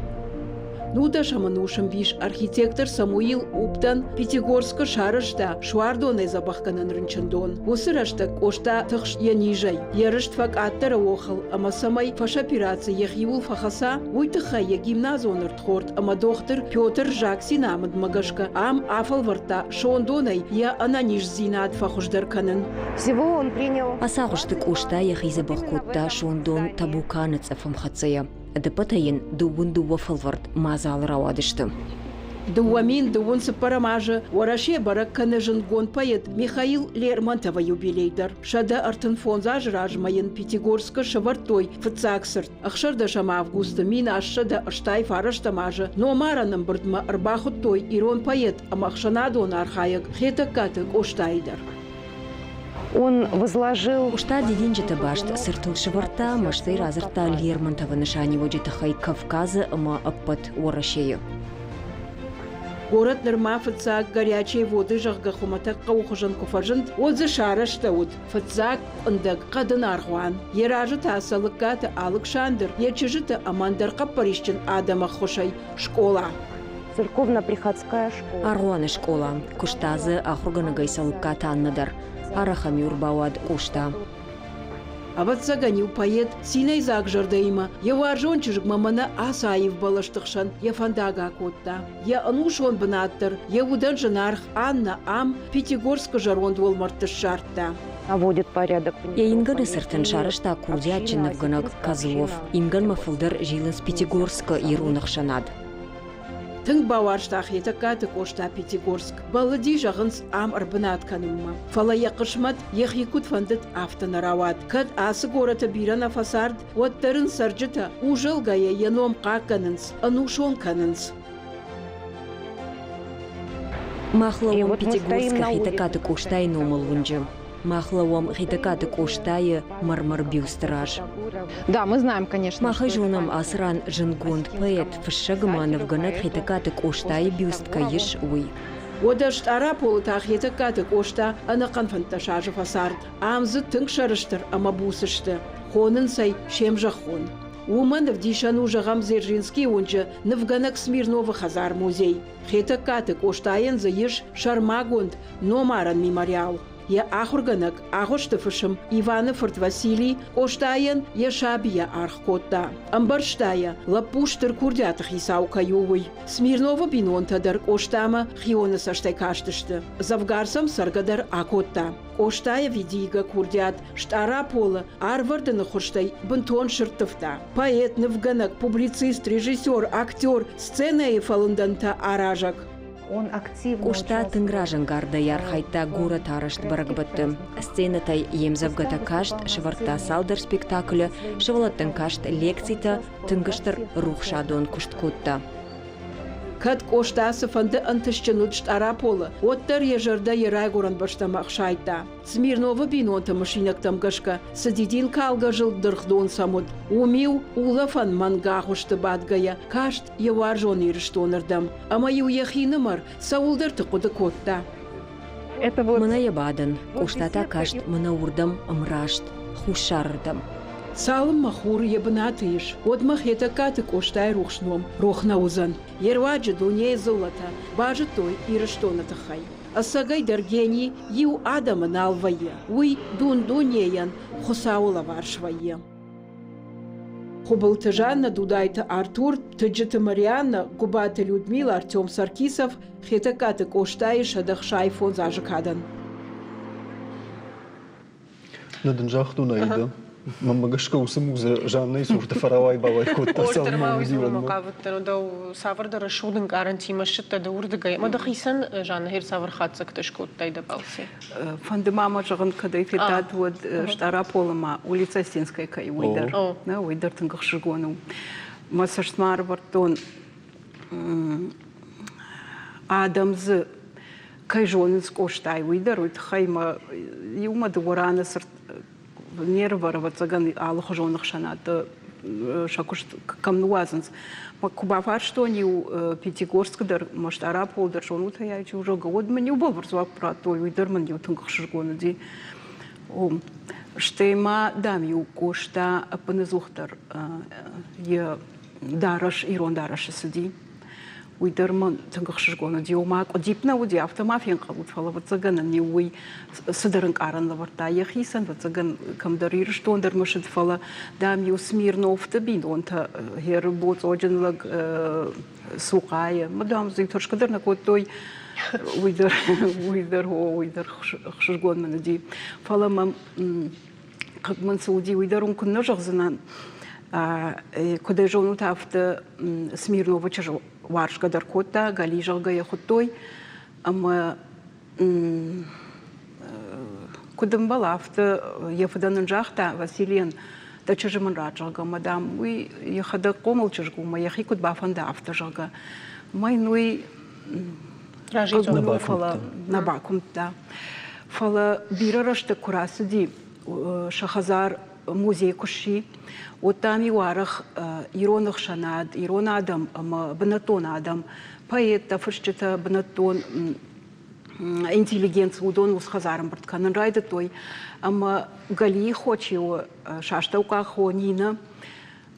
Нудӕсӕм ӕнусы мбис архитектор Самуил Уптӕн Пятигорскы сарӕзта суардонӕй дзӕбӕхгӕнӕн рынчындон. Уыцы рӕстӕг Къоста тыхст йӕ низӕй. Йӕ рыст фӕкъаддӕры охыл ӕмӕ цӕмӕй фӕсопераци йӕхиуыл фӕхӕца, уый тыххӕй йӕ гимназон ӕрдхорд ӕмӕ дохтыр Петр Жаксины амындмӕ гӕсгӕ ам афӕлвӕрдта сондонӕй йӕ ӕнӕниздзинад фӕхуыздӕр кӕнын. Ацы агъуысты Къоста йӕхи дзӕбӕх кодта сондон Табуканы цъыфӕмхӕццӕйӕ. Ӕдӕппӕтӕй йын дыууын дыууӕ фӕлвӕрд мадзалы рауадысты. 2000 цыппӕрӕм азы Уӕрӕсе бӕрӕг кӕны зындгонд поэт Михаил Лермонтовы юбилей дӕр. 135 азы размӕ йын Пятигорскы сӕвӕрдтой фыццаг цырт. 16 августы 1889 азы номарӕн ӕмбырдмӕ ӕрбахуыдтой ирон поэт ӕмӕ ӕхсӕнадон архайӕг Хетӕгкаты Къостайы дӕр. Он возложил... Къоста дидинджыты баст цыртыл сӕвӕрдта ӕмӕ стӕй радзырдта Лермонтовы нысаниуӕджы тыххӕй Кавказы ӕмӕ ӕппӕт Уӕрӕсейы. Горӕт нырма фыццаг горячей воды, зӕгъгӕ, хуымӕтӕг хъӕуы хуызӕн куы фӕзынд, уӕд дзы сарӕзтӕуыд фыццаг къуындӕг хъӕдын аргъуан. Йӕ разы та Цӕлыккаты Алыксандр йӕ чызджыты ӕмӕ ӕндӕр хъӕппӕрисджын адӕмы ӕххуысӕй скъола. Церковно-приходская школа. Аргъуаны скъола. Куыста дзы ахуыргӕнӕгӕй Цӕлыккаты Аннӕ дӕр. Арӕх ӕм-иу ӕрбауад Къоста. Ӕвӕццӕгӕн-иу поэт цинӕйдзаг зӕрдӕимӕ йӕ уарзон чызгмӕ мӕнӕ ацы аив бӕлӕсты хсӕн йӕ фӕндаг акодта. Йӕ ӕнусон бынат дӕр йӕ удӕн зынаргъ Аннӕ ам, Пятигорскы зӕронд уӕлмӕрдты ссардта. Наводит порядок. Йӕ ингӕны цыртӕн сарӕзта курдиатджын нывгӕнӕг Козлов. Ингӕнмӕ фылдӕр зилынц Пятигорскы ирон ӕхсӕнад. Тынг бауарзта Хетӕгкаты Къоста Пятигорск. Бӕллыди, зӕгъынц, ам ӕрбынат кӕнынмӕ. Фӕлӕ йӕ хъысмӕт йӕхи куыд фӕндыд, афтӕ нӕ рауад. Кӕд ацы горӕты бирӕ нӕ фӕцард, уӕддӕр ын цӕрджытӕ узӕлгӕйӕ йӕ ном хъахъхъӕнынц, ӕнусон кӕнынц. Мах лӕууӕм Пятигорскы Хетӕгкаты Къостайы номыл уынджы. Мах лӕууӕм Хетӕгкаты Къостайы мӕрмӕр бюсты раз. Да, мы знаем, конечно. Мах ӕй зонӕм, ацы ран зындгонд поэт, фыссӕг ӕмӕ нывгӕнӕг Хетӕгкаты Къостайы бюст кӕй ис, уый. Уӕдӕ Стъараполы та Хетӕгкаты Къоста ӕнӕхъӕн 15 азы фӕцард. Ам дзы тынг сӕрыстыр ӕмӕ буц сты. Хонынц ӕй се мзӕххон. Уымӕн ӕвдисӕн у, зӕгъӕм, Дзержинскийы уынджы нывгӕнӕг Смирновы хӕдзар-музей. Хетӕгкаты Къостайӕн дзы ис сӕрмагонд номарӕн мемориал. Йӕ ахуыргӕнӕг агъуысты фысым Иваны фырт Василий Къостайӕн йӕ сабийӕ аргъ кодта. Ӕмбӕрста йӕ, лӕппу стыр курдиаты хицау кӕй у, уый. Смирновы бинонтӕ дӕр Къостамӕ хионы цӕстӕй кастысты. Дзӕвгар сӕм цӕргӕ дӕр акодта. Къостайы видийгӕ курдиат Стъараполы арвӕрды ныххуырстӕй бынтон сырдтывта. Поэт, нывгӕнӕг, публицист, режиссер, актер, сценӕйы фӕлындӕнтӕ аразӕг. Къоста тынг разӕнгардӕй архайдта горӕтарӕзт бӕрӕгбӕтты. Сценӕтӕй йе мдзӕвгӕтӕ каст, сӕвӕрдта цалдӕр спектаклы, сывӕллӕттӕн каст лекцитӕ, тынг стыр рухсадон куыст кодта. Кӕд Къоста цыфӕнды ӕнтыстджын уыд Стъараполы, уӕддӕр йӕ зӕрдӕ йӕ райгуырӕн бӕстӕмӕ ӕхсайдта. Смирновы бинонты мысинӕгтӕм гӕсгӕ, цы дидинкалгӕ зылд дыргъдон сӕм уыд, уым-иу улӕфӕн мӕнгагъуысты бадгӕйӕ каст йӕ уарзон Ирыстоны рдӕм ӕмӕ-иу йӕхинымӕр цӕуылдӕрты хъуыды кодта. Мӕнӕ йӕ бадӕн, Къоста та каст мӕнӕ уырдӕм ӕмраст, хуссарырдӕм. Цалынмӕ хур йӕ бынаты ис, уӕдмӕ Хетӕгкаты Къостайы рухс ном рох нӕ уыдзӕн. Йе руаджы дунейы дзыллӕтӕ базыдтой Ирыстоны тыххӕй. Ӕцӕгӕй дӕр гени иу адӕмы нал вӕййы, уый дун-дунейӕн Хуыцауы лӕвар свӕййы. Хуыбылты Жаннӕ, Дудайты Артур, Тыджыты Марианнӕ, Гуыбаты Людмила, Артем Саркисов, Хетӕгкаты Къостайы 165 азы кадӕн. Нӕ дын загътон, Аида. Мӕнмӕ гӕсгӕ уыцы музӕ Жаннӕйы цурты фӕрауай-бауай кодта цалынмӕ узилӕнмӕ. Хъавыдтӕн, дӕу цавӕрдӕр рӕсугъд ӕнкъарӕнтимӕ ссыдтӕ дӕ уырдыгӕй. Ӕмӕ дӕхицӕн, Жаннӕ, гъер цавӕр хатдзӕгтӕ скодтай дӕ балцы? Фӕнды ма мӕ зӕгъын, кӕд ӕй федтат, уӕд Стъараполы ма улица Осинская кӕй, уый дӕр. Нӕ, уый дӕр тынг ӕхсызгон у. Мӕ цӕстмӕ ӕрывӕрдтон, адӕм дзы кӕй зонынц Къостайы, уый дӕр, уый тыххӕй мӕ иумӕ дыууӕ раны цырт не рывӕр, ӕвӕццӕгӕн, алыхуызон ӕхсӕнадты. сӕ куыст кӕм ныууадзынц. Куы бафарстон иу Пятигорскы дӕр, ма Стъарапол дӕр зонут ӕй чи у, зӕгъгӕ, уӕд мын иу бӕлвырд дзуапп радтой, уый дӕр мын иу тынг ӕхсызгон уыди. Стӕй ма, дам-иу Къоста ӕппынӕдзухдӕр йӕ дарӕс, ирон дарӕсы цыди. Уый дӕр мӕн тынг ӕхсызгон уыди. Ома, къуыдипп нӕ уыди, афтӕ ма фенхъӕлут, фӕлӕ, ӕвӕццӕгӕн ын-иу уый цыдӕр ӕнкъарӕн лӕвӕрдта йӕхицӕн, ӕвӕццӕгӕн, кӕмдӕр Ирыстон дӕр мысыд, фӕлӕ, дам-иу Смирновты бинонтӕ хӕры боцъоджын лӕг цухъайы, ма, дам, дзы тӕрсгӕ дӕр нӕ кодтой. Уый дӕр, уый дӕр, о, уый дӕр ӕхсызгон мын уыди. Фӕлӕ мӕм хъыг мын цы уыди, уый дӕр уын куыннӕ зӕгъдзынӕн. Куыд ӕй зонут, афтӕ Смирновы чызджы уарзгӕ дӕр кодта, Гали, зӕгъгӕ йӕ хуыдтой. Ӕмӕ куыд ӕмбӕлы, афтӕ йӕ фыдӕн ын загъта Василийӕн, дӕ чызджы мын ратт, зӕгъгӕ, ӕмӕ, дам, уый йӕхӕдӕг хъомыл чызг у, ӕмӕ йӕхи куыд бафӕнда, афтӕ, зӕгъгӕ. Ӕмӕ йын уый хъыг у, фӕлӕ нӕ бакуымдта. Фӕлӕ бирӕ рӕстӕг куы рацыди, сӕ хӕдзар музей куы сси, уӕд, дам-иу арӕх ирон ӕхсӕнад, ирон адӕм ӕмӕ бынӕттон адӕм, поэттӕ, фысджытӕ, бынӕттон интеллигенци, уыдон уыцы хӕдзар ӕмбырд кӕнын райдыдтой. Ӕмӕ Галийы хо чи у, састӕуккаг хо Нинӕ,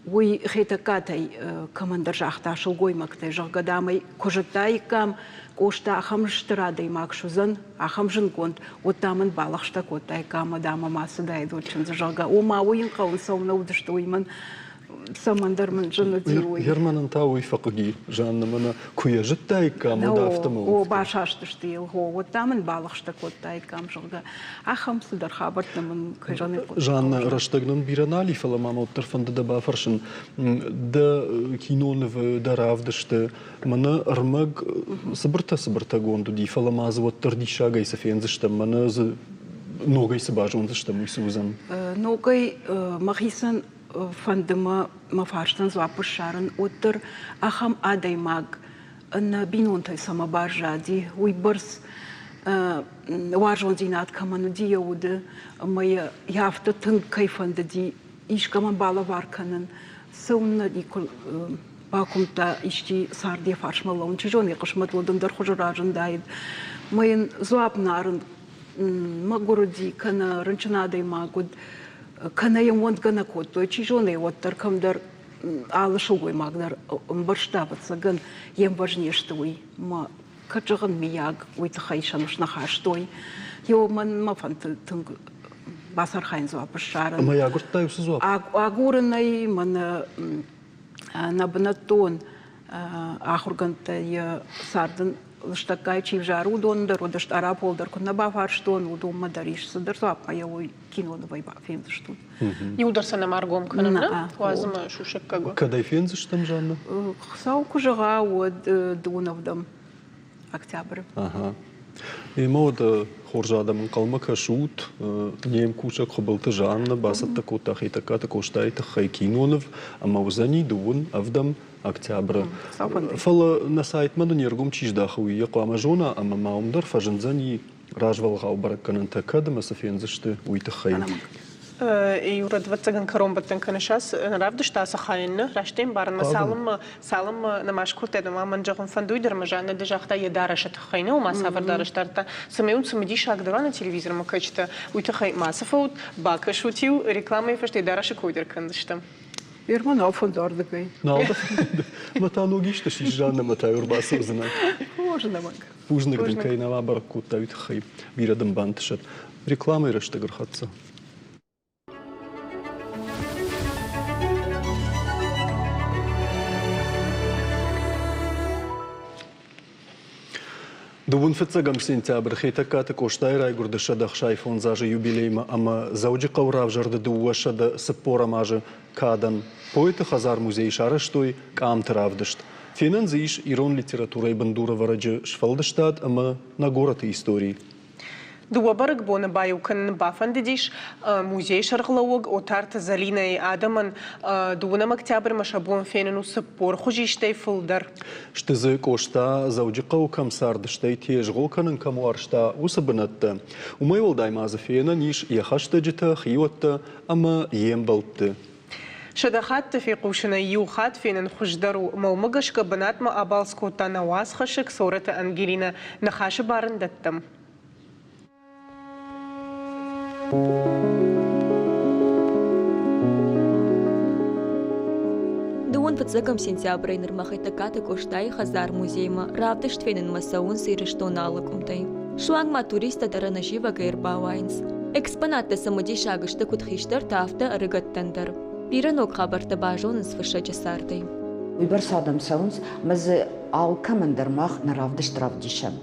уый Хетӕгкатӕй кӕмӕндӕр загъта сылгоймӕгтӕй, зӕгъгӕ, дам ӕй куы зыдтаиккам, Къоста ахӕм стыр адӕймаг суыдзӕн, ахӕм зындгонд, уӕд, дам, ын балӕгъстӕ кодтаиккам ӕмӕ, дам, ӕм ацыдаид уӕд чындзы, зӕгъгӕ. Ома, уый йын хъӕуын цӕуылнӕ уыдысты, уый мӕн цӕмӕндӕр мын зын уыди уый. Германӕн та уый фӕхъыг и, Жанна, мӕнӕ куы йӕ зыдтаиккам, уӕд афтӕ ма О, басастысты йыл, о, уӕд, дам, ын балӕгъстӕ кодтаиккам, зӕгъгӕ. Ахӕм цыдӕр хабӕрттӕ мын кӕй зӕгъын Жанна, рӕстӕг нын бирӕ нал и, фӕлӕ ма мӕ уӕддӕр фӕнды дӕ бафӕрсын. Дӕ кинонывы, дӕ равдысты мӕнӕ ӕрмӕг цыбыртӕ-цыбыртӕгонд уыди, фӕлӕ ма дзы уӕддӕр диссагӕй цы фендзыстӕм, мӕнӕ дзы ногӕй цы базондзыстӕм, уый цы уыдзӕн? Ногӕй мӕхицӕн фӕнды мӕ мӕ фарстӕн дзуапп ссарын, уӕддӕр ахӕм адӕймаг нӕ бинонтӕй цӕмӕ баззади, уыйбӕрц уарзондзинад кӕмӕн уыди йӕ уды ӕмӕ йӕ афтӕ тынг кӕй фӕндыди искӕмӕн балӕвар кӕнын, цӕуыннӕ никуы бакуымдта исчи цард йӕ фарсмӕ лӕууын, чи зоны, йӕ хъысмӕт уӕд ӕндӕр хуызы разындаид. Мӕ йын дзуапп нӕ арын, мӕгуыр уыди, кӕнӕ рынчын адӕймаг уыд, кӕнӕ йӕм уӕндгӕ нӕ кодтой, чи зоны, уӕддӕр кӕмдӕр алы сылгоймаг дӕр ӕмбӕрста, ӕвӕццӕгӕн, йе мвӕз не сты уый. Мӕ кӕд зӕгъын, миййаг, уый тыххӕй сӕ ныфс нӕ хастой. Еу мӕнмӕ фӕнды тынг бацархайын дзуапп ссарын. Ӕмӕ агуырдтай уыцы дзуапп? Агурын ӕй мӕнӕ нӕ бынӕттон ахуыргӕндтӕ йӕ царды лыстӕггай чи взары, уыдон дӕр уыдысты, Арапол дӕр куы нӕ бафарстон, уыдонмӕ дӕр ис цыдӕр дзуаппмӕ йӕ уый кинонывӕй фендзыстут. Иу дӕр сӕ нӕма ӕргом кӕнӕм, нӕ? Уадз ӕмӕ сусӕггаг у. Кӕдӕй фендзыстӕм, Жанна? Хуыцау куы зӕгъа, уӕд дыууын ӕвдӕм октябры. Ага. Ӕмӕ уӕдӕ хорз адӕм ӕнхъӕлмӕ кӕсут. Не мкусӕг Хуыбылты Жанна бацӕттӕ кодта Хетӕгкаты Къостайы тыххӕй киноныв ӕмӕ уыдзӕни дыууын ӕвдӕм октябры. Фӕлӕ нӕ сайтмӕ нын йе ргом чи здахы, уый йӕ хъуамӕ зона ӕмӕ ма уым дӕр фӕзындзӕни развӕлгъау бӕрӕггӕнӕнтӕ кӕд ӕмӕ цы фендзысты, уый тыххӕй. Юра, ӕвӕццӕгӕн кӕронбӕттӕн кӕныс ацы равдыст ацы хайӕн, нӕ? Раст ӕмбарын, цалынмӕ цалынмӕ нӕма скодтай, ӕмӕ мӕн зӕгъын фӕндуй дӕр ӕмӕ Жаннӕ ды загъта йӕ дарӕсы тыххӕй, нӕ ома цавӕр дарӕс дардта. Цӕмӕй уын цымыдисаг дӕр уа нӕ телевизормӕ кӕсджытӕ, уый тыххӕй мацы фӕут, бакӕсут-иу, рекламӕйы фӕстӕ дарӕсы кой дӕр кӕндзыстӕм. Ирмӕ нал фӕнды ардыгӕй. Нал дӕ фӕнды? Мӕ та ног исты сис Жаннӕ мӕ та ӕрбацӕудзынӕ. Хорз нӕмӕг. Бузныг дын, кӕй нӕ бабӕрӕг кодта, уый тыххӕй. Бирӕ дын бантысӕд. Рекламӕйы рӕстӕг ӕрхӕццӕ. Дыууын фыццӕгӕм сентябрь Хетӕгкаты Къостайы райгуырды 165 азы юбилеймӕ ӕмӕ Дзӕуджыхъӕуы равзӕрды 240 азы кадӕн поэты хӕдзар-музейы сарӕзтой къамты равдыст. Фенӕн дзы ис ирон литературӕйы бындурӕвӕрӕджы сфӕлдыстад ӕмӕ нӕ горӕты истори. Дыууӕ бӕрӕгбоны баиу кӕнын бафӕндыдис музейы сӕргълӕууӕг Отарты Зӕлинӕйы адӕмӕн дыууынӕм октябрьмӕ сӕ бон фенын у 40 хуызистӕй фылдӕр. Сты дзы Къоста Дзӕуджыхъӕуы кӕм цард, стӕй тезгъо кӕнын кӕм уарзта, уыцы бынӕттӕ. Уымӕй уӕлдай ма дзы фенӕн ис йӕ хӕстӕджытӕ, хиуӕттӕ ӕмӕ йе мбӕлтты. Сӕдӕ хатты фехъусынӕй иу хатт фенын хуыздӕр у, ӕмӕ уымӕ гӕсгӕ бынатмӕ абалц кодта нӕ уацхӕссӕг Цорӕты Ангелинӕ. Ныхасы бар ын дӕттӕм. Дыууын фыццӕгӕм сентябрӕй нырмӕ Хетӕгкаты Къостайы хӕдзар-музеймӕ равдыст фенынмӕ цӕуынц Ирыстоны алы къуымтӕй. Суанг ма туристтӕ дӕр ӕнӕзивӕгӕй ӕрбауайынц. Экспонаттӕ цымыдисаг сты куыд хистӕртӕ, афтӕ ӕрыгӕттӕн дӕр. Бирӕ ног хабӕрттӕ базонынц фыссӕджы цардӕй. Уыйбӕрц адӕм цӕуынц, ӕмӕ дзы алкӕмӕн дӕр мах нӕ равдыст равдисӕм.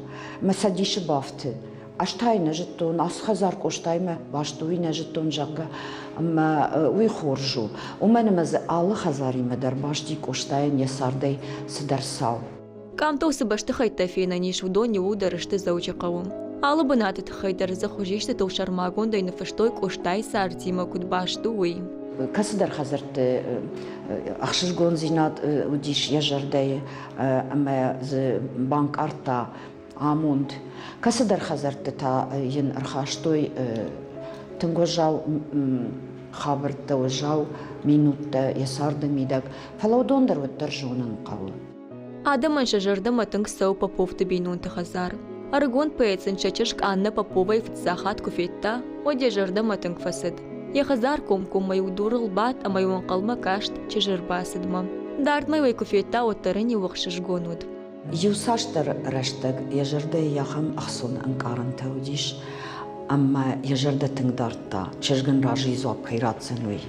Мӕ цӕдисы бафты. Ӕз та йын нӕ зыдтон, ацы хӕдзар Къостаимӕ баст у, уый нӕ зыдтон, зӕгъгӕ. Ӕмӕ уый хорз у, уымӕн ӕмӕ дзы алы хӕдзаримӕ дӕр баст и Къостайӕн йӕ цардӕй цыдӕр цау. Къамтыл цы бӕстыхӕйттӕ фенӕн ис, уыдон иууылдӕр сты Дзӕуджыхъӕуы. Алы бынаты тыххӕй дӕр дзы хуызистытыл сӕрмагондӕй ныффыстой Къостайы цардимӕ куыд баст у, уый. Кӕцыдӕр хӕдзӕртты ӕхсызгондзинад уыдис йӕ зӕрдӕйы ӕмӕ дзы банкъардта амонд. Кӕцыдӕр хӕдзӕртты та йын ӕрхастой тынг уӕззау хабӕрттӕ, уӕззау минуттӕ йӕ царды мидӕг, фӕлӕ уыдон дӕр уӕддӕр зонын хъӕуы. Адӕмӕн сӕ зӕрдӕмӕ тынг цӕуы Поповты бинонты хӕдзар. Ӕрыгон поэт сын сӕ чызг Аннӕ Поповайы фыццаг хатт куы федта, уӕд йӕ зӕрдӕмӕ тынг фӕцыд. Йӕ хӕдзар комкоммӕ-иу дурыл бадт ӕмӕ-иу ӕнхъӕлмӕ каст чызджы ӕрбацыдмӕ. Дардмӕ-иу ӕй куы федта, уӕддӕр ын-иу ӕхсызгон уыд. Иуцасдӕр рӕстӕг йӕ зӕрдӕйы ахӕм ӕхцон ӕнкъарӕнтӕ уыдис, ӕмӕ йӕ зӕрдӕ тынг дардта, чызг ын разыйы дзуапп кӕй ратдзӕн, уый.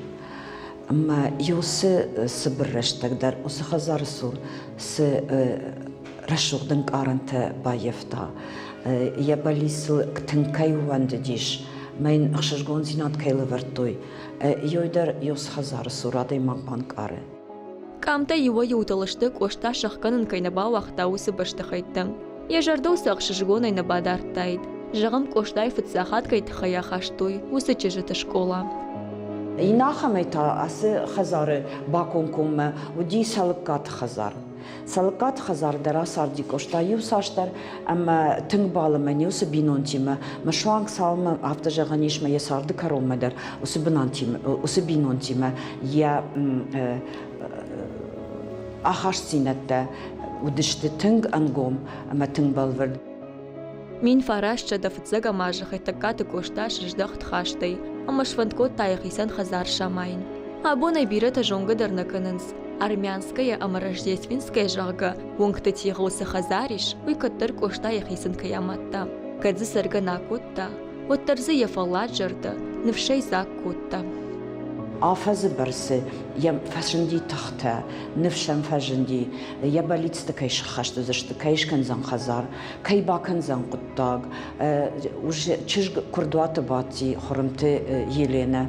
Ӕмӕ уыцы цыбыр рӕстӕг дӕр уыцы хӕдзары цур цы рӕсугъд ӕнкъарӕнтӕ баййӕфта, йӕ бӕллицыл тынг кӕй ууӕндыдис, мӕ йын ӕхсызгондзинад кӕй лӕвӕрдтой, йой дӕр уыцы хӕдзары цур адӕймаг банкъары. Къамтӕ иуӕй-иутыл сты, Къоста сӕхгӕнын кӕй нӕ бауагъта, уыцы бӕстыхӕйттӕ. Йӕ зӕрдыл сӕ ӕхсызгонӕй нӕ бадардтаид. Зӕгъӕм, Къостайы фыццаг хатт кӕй тыххӕй ахастой, уыцы чызджыты скъола. Иннӕ ахӕмӕй та ацы хӕдзары бакомкоммӕ уыди Цӕлыккаты хӕдзар. Цӕлыккаты хӕдзар дӕр ацарди Къоста иуцасдӕр ӕмӕ тынг балымӕн уыцы бинонтимӕ. Мӕ суанг цалынмӕ афтӕ зӕгъӕн ис, мӕ йӕ царды кӕронмӕ дӕр уыцы бинонтимӕ йӕ ахастдзинӕдтӕ уыдысты тынг ӕнгом ӕмӕ тынг бӕлвырд. 1900 фыццӕгӕм азы Хетӕгкаты Къоста сыздӕхт хӕстӕй ӕмӕ сфӕнд кодта йӕхицӕн хӕдзар самайын. Абон ӕй бирӕтӕ зонгӕ дӕр нӕ кӕнынц. Армянская ӕмӕ Рождественская, зӕгъгӕ, уынгты тигъыл цы хӕдзар ис, уый кӕддӕр Къоста йӕхицӕн кӕй амадта. Кӕд дзы цӕргӕ нӕ кодта, уӕддӕр дзы йӕ фӕллад зӕрдӕ ныфсӕй дзаг кодта. Афӕдзы бӕрцы йӕм фӕзынди тыхтӕ, ныфс ӕм фӕзынди, йӕ бӕллицты кӕй сыххӕст уыдзысты, кӕй скӕндзӕн хӕдзар, кӕй бакӕндзӕн хъуыддаг. Чызг куырдуаты бадти Хуырымты Еленӕ,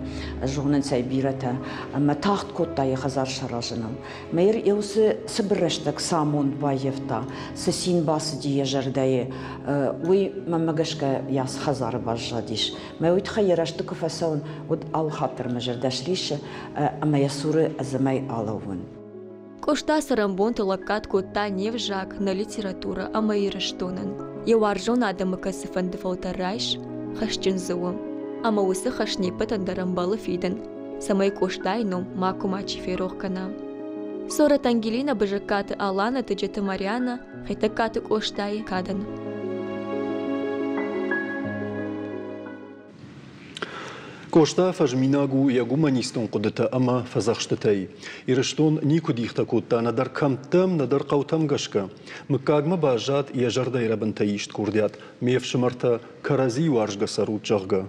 зонынц ӕй бирӕтӕ, ӕмӕ тагъд кодта йӕ хӕдзар саразыныл. Мӕ йӕ уыцы цыбыр рӕстӕг цы амонд баййӕфта, цы цин бацыди йӕ зӕрдӕйы, уый мӕнмӕ гӕсгӕ йӕ ацы хӕдзары баззадис. Мӕ уый тыххӕй йӕ рӕзты куы фӕцӕуын, уӕд алы хатт дӕр мӕ зӕрдӕ сриссы ӕмӕ йӕ цуры ӕдзӕмӕй алӕууын. Къоста цӕрӕнбонты лӕггад кодта не взаг, нӕ литературӕ ӕмӕ Ирыстонӕн. Йӕ уарзон адӕмы кӕцыфӕнды фӕлтӕр райс, хӕсджын дзы у. Ӕмӕ уыцы хӕс не ппӕтӕн дӕр ӕмбӕлы фидын, цӕмӕй Къостайы ном макуы мачи ферох кӕна. Сорӕт Ангелинӕ Бызыккаты Алана Тыджыты Марианӕ Хетӕгкаты Къостайы кадӕн. Къоста фӕзминаг у йӕ гуманистон хъуыдытӕ ӕмӕ фӕдзӕхстытӕй. Ирыстон никуы дихтӕ кодта нӕдӕр кӕмттӕм, нӕдӕр хъӕутӕм гӕсгӕ. Мыггагмӕ баззад йӕ зӕрдӕйы рӕбынтӕй ист курдиат «Ме фсымӕртӕ, кӕрӕдзи уарзгӕ цӕрут», зӕгъгӕ.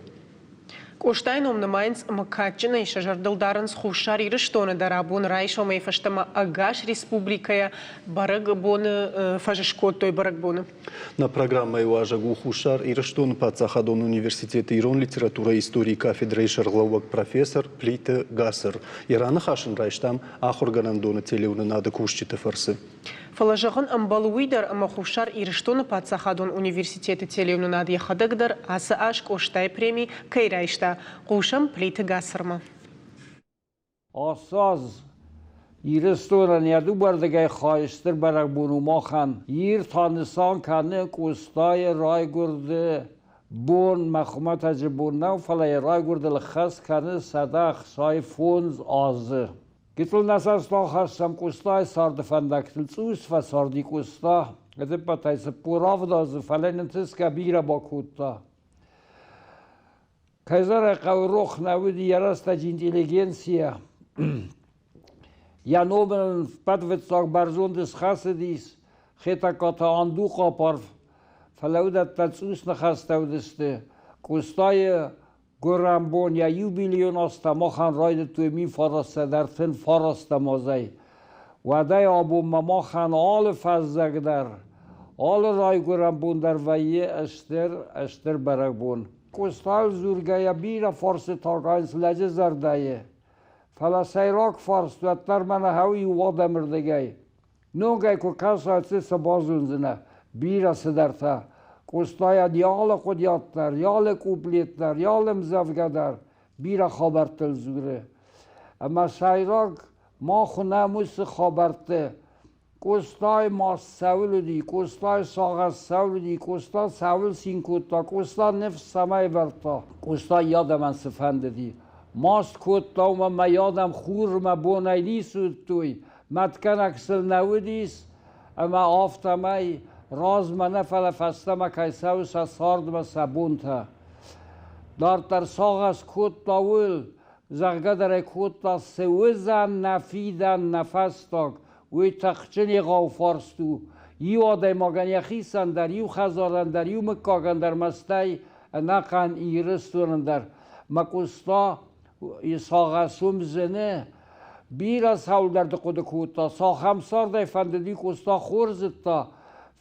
Къостайы ном нымайынц ӕмӕ кадджынӕй сӕ зӕрдыл дарынц Хуссар Ирыстоны дӕр абон райсомӕй фӕстӕмӕ ӕгас республикӕйӕ бӕрӕгбоны фӕз скодтой бӕрӕгбоны. Нӕ программӕйы уазӕг у Хуссар Ирыстоны паддзахадон университеты ирон литературӕйы историйы кафедрӕйы сӕргълӕууӕг профессор Плиты Гацыр. Йӕ раныхас ын райстам ахуыргӕнӕндоны телеуынынады кусджыты фӕрцы. Фӕлӕ зӕгъын ӕмбӕлы уый дӕр, ӕмӕ Хуссар Ирыстоны паддзахадон университеты телеуынынад йӕхӕдӕг дӕр ацы аз Къостайы преми кӕй райста. Хъусӕм Плиты Гацырмӕ. Ацы аз Ирыстонӕн йӕ дыууӕрдыгӕй хай стыр бӕрӕгбон у махӕн. Ир та нысан кӕны Къостайы райгуырды бон, мӕ хуымӕтӕджы бон нӕу, фӕлӕ йӕ райгуырдыл хӕс кӕны 165 азы. Гыццыл нӕ цӕст ахӕссӕм Къостайы царды фӕндӕгтыл. Цъус фӕцарди Къоста, ӕдыппӕтӕй 47 азы, фӕлӕ нын тысгӕ бирӕ бакодта. Кӕй зӕгъын хъӕуы, рох нӕ уыди йӕ рӕстӕджы интеллигенцийӕ. Йӕ ном ын пӕтвыццаг бӕрзонд схӕцыдис Хетӕгкаты Андухъапар, фӕлӕ уыдӕттӕ цъус ныхӕстӕ уыдысты. Къостайы гуырӕнбон йӕ юбилейон азтӕ махӕн райдыдтой 1939 азӕй. Уӕдӕй абонмӕ махӕн алы фӕззӕг дӕр, алы райгуырӕн бон дӕр вӕййы стыр, стыр бӕрӕгбон. Къостайыл дзургӕйӕ бирӕ фарстытӕ агайынц лӕджы зӕрдӕйы. Фӕлӕ сӕйраг фарст уӕддӕр мӕнӕ хауы иу адӕмырдыгӕй. Ногӕй куы кӕсай, цы базондзынӕ? Бирӕ цыдӕртӕ. Къостайӕн йӕ алы хъуыдиат дӕр, йӕ алы куплет дӕр, йӕ алы ӕмдзӕвгӕ дӕр бирӕ хабӕрттыл дзуры. Ӕмӕ сӕйраг мах уынӕм уыцы хабӕртты. Къостай маст цӕуыл уыди, Къостай сагъӕс цӕуыл уыди, Къоста цӕуыл цин кодта, Къоста ныфс цӕмӕй вӕрдта, Къоста йӕ адӕмӕн цы фӕндыди. Маст кодта, уымӕн мӕ йӕ адӕм хурмӕ бонӕй ницы уыдтой, мӕтгӕнӕг сыл нӕ уыдис, ӕмӕ афтӕмӕй размӕ нӕ, фӕлӕ фӕстӕмӕ кӕй цӕуы сӕ цардмӕ сӕ бонтӕ. Дарддӕр сагъӕс кодта уыл, зӕгъгӕ дӕр ӕй кодта, цы уыдзӕн нӕ фидӕн, нӕ фӕстаг, уый тыхджын егъау фарст у. Иу адӕймагӕн йӕхицӕн дӕр, иу хӕдзарӕн дӕр, иу мыггагӕн дӕр мӕстӕй ӕнӕхъӕн Ирыстонӕн дӕр. Мӕ Къоста сагъӕс уым зыны. Бирӕ цӕуылдӕрты хъуыды кодта, цахӕм цардӕй фӕндыди Къоста хорз зыдта,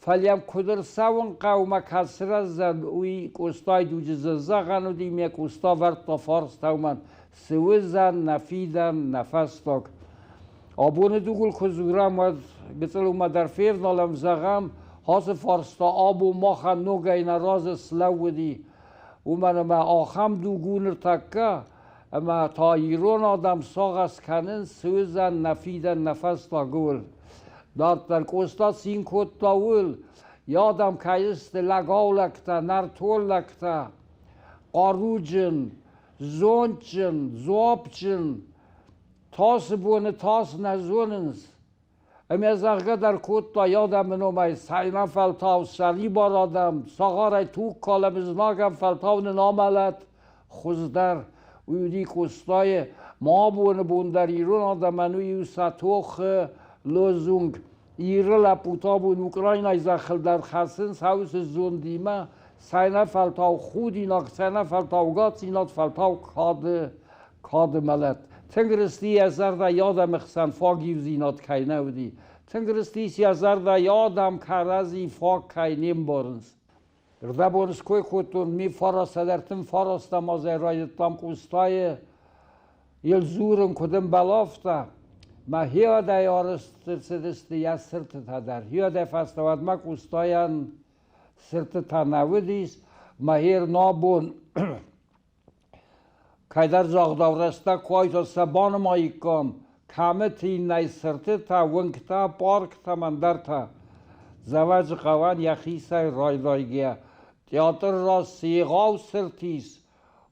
фӕлӕ йӕм куыд ӕрцӕуын хъӕуы мӕ кӕд сырӕздзӕн, уый Къостайы дуджы зӕгъӕн уыди, ме Къоста вӕрдта фарста уымӕн, цы уыдзӕн нӕ фидӕн, нӕ фӕстаг. Абоны дугыл куы дзурӕм, уӕд гыццыл уымӕ дӕр февналӕм, зӕгъӕм, ацы фарста абон махӕн ногӕй нӕ разы слӕууыди, уымӕн ӕмӕ ахӕм дуг у ныртӕккӕ, ӕмӕ та ирон адӕм сагъӕс кӕнынц, цы уыдзӕн нӕ фидӕн, нӕ фӕстаг ууыл. Дарддӕр Къоста цин кодта ууыл, йӕ адӕм кӕй сты лӕгаулӕгтӕ, нӕртон лӕгтӕ, хъаруджын, зондджын, дзуапджын, тасы боны тас нӕ зонынц. Ӕмӕ зӕгъгӕ дӕр кодта йӕ адӕмы номӕй, цӕйнӕфӕлтау сӕрибар адӕм, цагъарӕй туг калӕм знагӕн фӕлтау нын амӕлӕт хуыздӕр. Уый уыди Къостайы ма абоны бон дӕр ирон адӕмӕн уый у сӕ тохы лозунг. Иры лӕппутӕ абон Украинӕйы зӕххыл дӕр хӕцынц уыцы зондимӕ, цӕйнӕфӕлтау худинаг, цӕйнӕфӕлтау гацинад, фӕлтау кады кады мӕлӕт. Тынг рысти йӕ зӕрдӕ йӕ адӕмы хсӕн фаг иудзинад кӕй нӕ уыди. Тынг рыстис йӕ зӕрдӕ йӕ адӕм кӕрӕдзи фаг кӕй не мбарынц. Рдӕбон ской кодтон, ми 939 азӕй райдыдтам Къостайы йыл дзурын, куыд ӕмбӕлы, афтӕ. Мӕ хиадӕй арӕзт ӕрцыдысты йӕ цыртытӕ дӕр. Хиадӕй фӕстӕвӕдмӕ Къостайӕн цыртытӕ нӕ уыдис. Мӕ хер набон Кӕйдӕр загъдау рӕстӕг куы айта сӕ банымаиккам, кӕмыты иннӕ цыртытӕ, уынгтӕ, парктӕ, ӕндӕртӕ. Дзӕуӕджыхъӕуӕн йӕхицӕй райдайгӕ театры раз цы егъау цырт ис,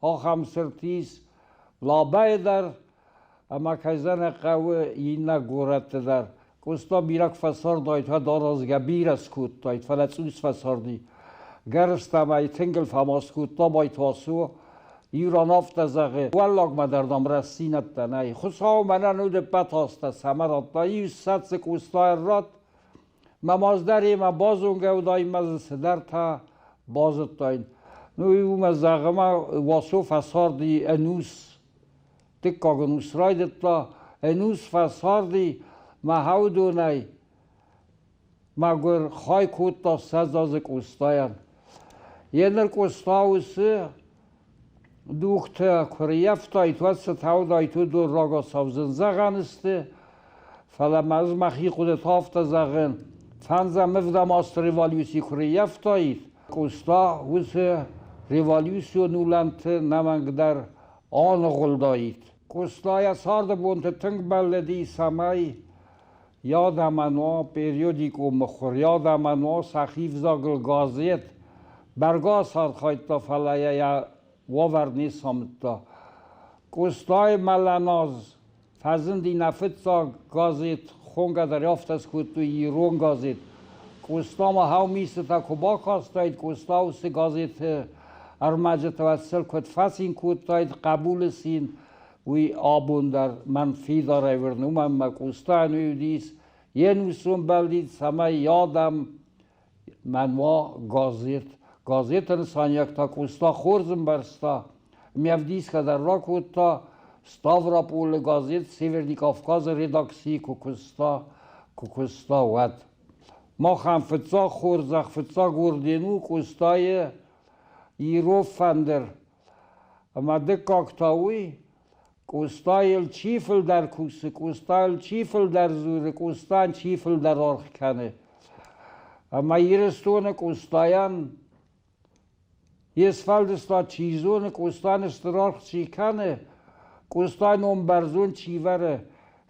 ахӕм цырт ис Лабӕйы дӕр ӕмӕ кӕй зӕгъын хъӕуы, иннӕ горӕтты дӕр. Къоста бирӕ куы фӕцардаид, уӕд аразгӕ бирӕ скодтаид, фӕлӕ цъус фӕцарди. Гӕрзтӕ ӕй тынгыл фӕмаст кодта Байтуасу. Ирон афтӕ зӕгъы, уӕллагмӕ дӕр дам рӕстдзинӕдтӕ нӕй. Хуыцау мӕнӕн уыд ӕппӕт азтӕ цӕмӕ радта, иу ссӕдзы Къостайӕн ратт, мӕ маздӕр йемӕ базонгӕ уыдаин мӕ дзы цыдӕртӕ базыдтаин. Ну, уымӕ зӕгъы мӕ Уасо фӕцарди ӕнус. Дыккаг ӕнус райдыдта, ӕнус фӕцарди мӕ хӕудонӕй мӕгуыр хай кодта 20 азы Къостайӕн. Еныр Къоста уыцы дугтӕ куы рыййӕфтаид, уӕд цы таудаид, уыдон рагацау зын зӕгъӕн сты, фӕлӕ ма ӕз мӕхи хъуыдыты афтӕ зӕгъын, фӕндзӕм ӕвдӕм азты революци куы рыййӕфтаид, Къоста уыцы революцион улӕнты нӕмӕнгдӕр аныгъуылдаид. Къоста йӕ царды бонты тынг бӕллыди, цӕмӕй йӕ адӕмӕн уа периодикон мыхуыр, йӕ адӕмӕн уа сӕхи взагыл газет. Бӕргӕ ацархайдта, фӕлӕ йӕ йӕ уавӕр не самыдта. Къостайы мӕлӕн аз. Фӕзынди нӕ фыццаг газет, хонгӕ дӕр афтӕ скодтой ирон газет. Къоста ма хӕумисытӕ куы бакастаид, Къоста уыцы газеты ӕрмӕджытӕ уӕддӕр куыд фӕцин кодтаид, хъӕбулы цин, уый абон дӕр мӕн фидарӕй уырны, уымӕн мӕ Къостайӕн уый уыдис йе нусон бӕллиц, цӕмӕй йӕ адӕм мӕн уа газет. Газеты нысаниуӕг та Къоста хорз ӕмбӕрста, ме вдисгӕ дӕр ракодта, Ставрополы газет Северный Кавказы редакцийы куы куыста, куы куыста, уӕд. Махӕн фыццаг хорзӕх, фыццаг орден у Къостайы Ирон фӕндыр. Ӕмӕ дыккаг та уый, Къостайыл чи фылдӕр кусы, Къостайыл чи фылдӕр дзуры, Къостайӕн чи фылдӕр аргъ кӕны. Ӕмӕ Ирыстоны Къостайӕн йе сфӕлдыстад чи зоны, Къостайӕн стыр аргъ чи кӕны, Къостайы ном бӕрзонд чи вӕры,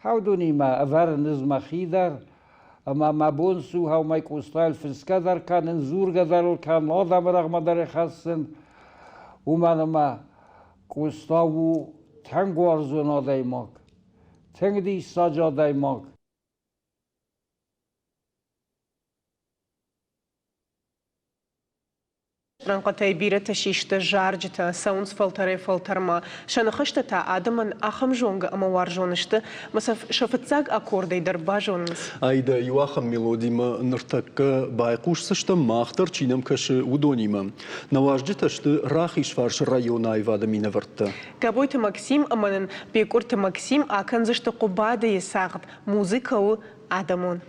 уыдонимӕ ӕвӕрын ӕз мӕхи дӕр, ӕмӕ мӕ бон цы у, уымӕй Къостайыл фысгӕ дӕр кӕнын, дзургӕ дӕр ыл кӕнын, адӕмы рӕгъмӕ дӕр ӕй хӕссын, уымӕн ӕмӕ Къоста у тынг уарзон адӕймаг, тынг диссаджы адӕймаг. Рӕнхъытӕй бирӕтӕ систы зарджытӕ, цӕуынц фӕлтӕрӕй-фӕлтӕрмӕ. Сӕ ныхӕстӕ та адӕмӕн ахӕм зонгӕ ӕмӕ уарзон сты, ӕмӕ сӕ сӕ фыццаг аккордӕй дӕр базонынц. Аидӕ, иу ахӕм мелодимӕ ныртӕккӕ байхъусдзыстӕм, мах дӕр чи нӕм кӕсы, уыдонимӕ. Нӕ уазджытӕ сты Рахизфарсы районы аивады минӕвӕрттӕ. Габойты Максим ӕмӕ нын Бекъуырты Максим акӕндзысты Хъуыбадыйы цагъд, музыкӕ у адӕмон.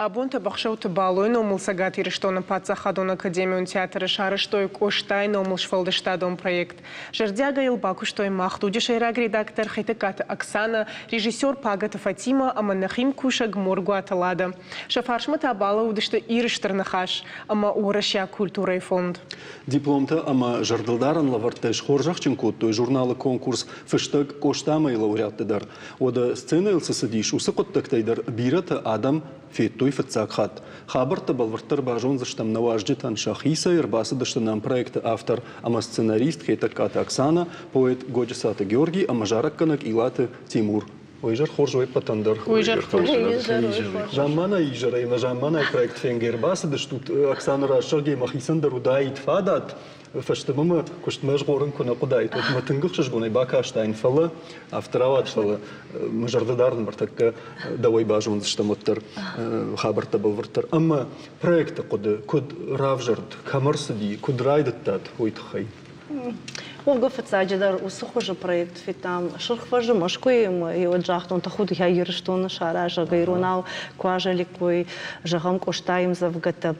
Абон Тӕбӕхсӕуты Балойы номыл Цӕгат Ирыстоны паддзахадон академион театры сарӕзтой Къостайы номыл сфӕлдыстадон проект. Зӕрдиагӕй йыл бакуыстой Мах дуджы сӕйраг редактор Хетӕгкаты Оксана, режиссер Пагӕты Фатимӕ ӕмӕ нӕхи мкусӕг Моргуаты Лада. Сӕ фарсмӕ та балӕууыдысты Иры Стыр Ныхас ӕмӕ Уӕрӕсейаг культурӕйы фонд. Дипломтӕ ӕмӕ зӕрдылдарӕн лӕвӕрттӕй схорзӕхджын кодтой журналы конкурс «Фыстӕг Къостамӕ-йы лауреатты дӕр. Уӕдӕ сценӕйыл цы цыдис, уыцы хъуыддӕгтӕй дӕр бирӕтӕ адӕм федтой. федтой фыццаг хатт. Хабӕрттӕ бӕлвырддӕр базондзыстӕм нӕ уазджытӕн сӕхицӕй, ӕрбацыдысты нӕм проекты автор ӕмӕ сценарист Хетӕгкаты Оксана, поэт Годжысаты Георгий ӕмӕ зарӕггӕнӕг Илаты Тимур. Уый изӕр хорз уой ппӕтӕн дӕр. Уый изӕр хорз. Замманай изӕрӕй ӕмӕ замманай проект фенгӕ ӕрбацыдыстут. Оксана Рӕсугъдӕй мӕхицӕн дӕр уыдаид фадат. Фӕстӕмӕ мӕ куыстмӕ згъорын куы нӕ хъуыдаид, уӕд мӕ тынг ӕхсызгонӕй бакастаин, фӕлӕ афтӕ рауад, фӕлӕ мӕ зӕрдӕ дарын ныртӕккӕ дӕуӕй базондзыстӕм уӕддӕр хабӕрттӕ бӕлвырддӕр. Ӕмӕ проекты хъуыды куыд равзӕрд, кӕм ӕрцыди, куыд райдыдтат, уый тыххӕй? Уӕвгӕ фыццаджыдӕр уыцы хуызы проект федтам Сырх фӕзы Мӕскуыйы ӕмӕ уӕд загътон, тӕхудгӕ Ирыстоны саразӕг иронау куы азӕликкой, зӕгъӕм, Къостайы ӕмдзӕвгӕтӕ.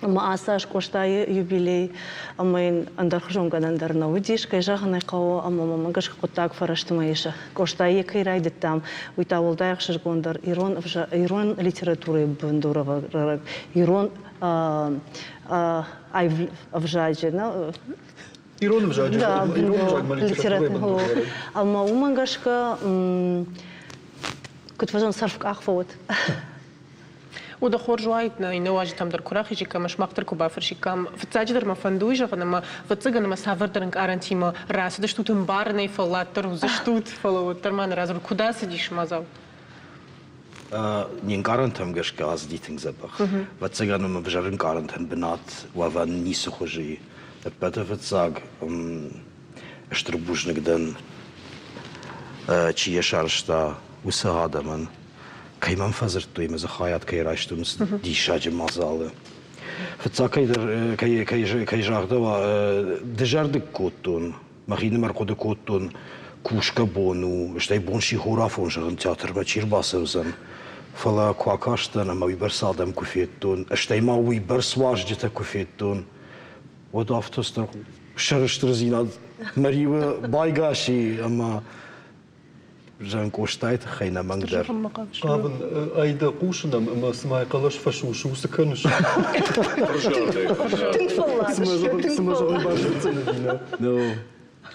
Ӕмӕ ацы аз Къостайы юбилей ӕмӕ йын ӕндӕрхуызон гӕнӕн дӕр нӕ уыдис, кӕй зӕгъын ӕй хъӕуы, ӕмӕ мӕм гӕсгӕ хъуыддаг фӕрӕстмӕ ис. Къостайы кӕй райдыдтам, уый та уӕлдай ӕхсызгондӕр ирон, ирон литературӕйы бындурӕвӕрӕг, ирон ӕвзаджы Ирон ӕвзаджы ирон ӕвзагмӕ литературӕйы бындурӕвӕрӕг. Ӕмӕ уымӕ гӕсгӕ куыд фӕзӕгъынц, сӕрфкъах фӕуӕд. Уӕдӕ хорз уаид, нӕ иннӕ уазджытӕм дӕр куы рахизиккам, ӕмӕ сымах дӕр куы бафӕрсиккам. Фыццаджыдӕр мӕ фӕнды уый зӕгъын, ӕмӕ ӕвӕццӕгӕн ӕмӕ цавӕрдӕр ӕнкъарӕнтимӕ рацыдыстут ӕмбарынӕй, фӕлладдӕр уыдзыстут, фӕлӕ уӕддӕр ма нӕ радзур, куыд ацыдис мадзал? Не нкъарӕнтӕм гӕсгӕ ацыди тынг дзӕбӕх. Ӕвӕццӕгӕн ӕмӕ ӕвзӕр ӕнкъарӕнтӕн бынат уӕвӕн ницы хуызы и. Ӕппӕты фыццаг стыр бузныг дӕн, чи йӕ сарӕзта, уыцы адӕмӕн. Кӕй мӕм фӕдзырдтой ӕмӕ дзы хайад кӕй райстон, уыцы диссаджы мадзалы. Фыццаг кӕйдӕр кӕй, кӕй, кӕй загъдӕуа, дызӕрдыг кодтон, мӕхинымӕр хъуыды кодтон, кусгӕ бон у, стӕй бон сихорафон зӕгъын театрмӕ чи рбацӕудзӕн. Фӕлӕ куы акастӕн ӕмӕ уыйбӕрц адӕм куы федтон, стӕй ма уыйбӕрц уазджытӕ куы федтон, уӕд афтӕ стыр сӕрыстырдзинад мӕ риуы байгас и ӕмӕ Зӕгъын Къостайы тыххӕй нӕмӕнгдӕр. Хъавын ӕй дӕ хъусын ӕмӕ цыма хъӕлӕс фӕсус у, цы кӕныс? Тынг фӕллад. Цыма зӕгъын баззаддзӕн ӕви нӕ?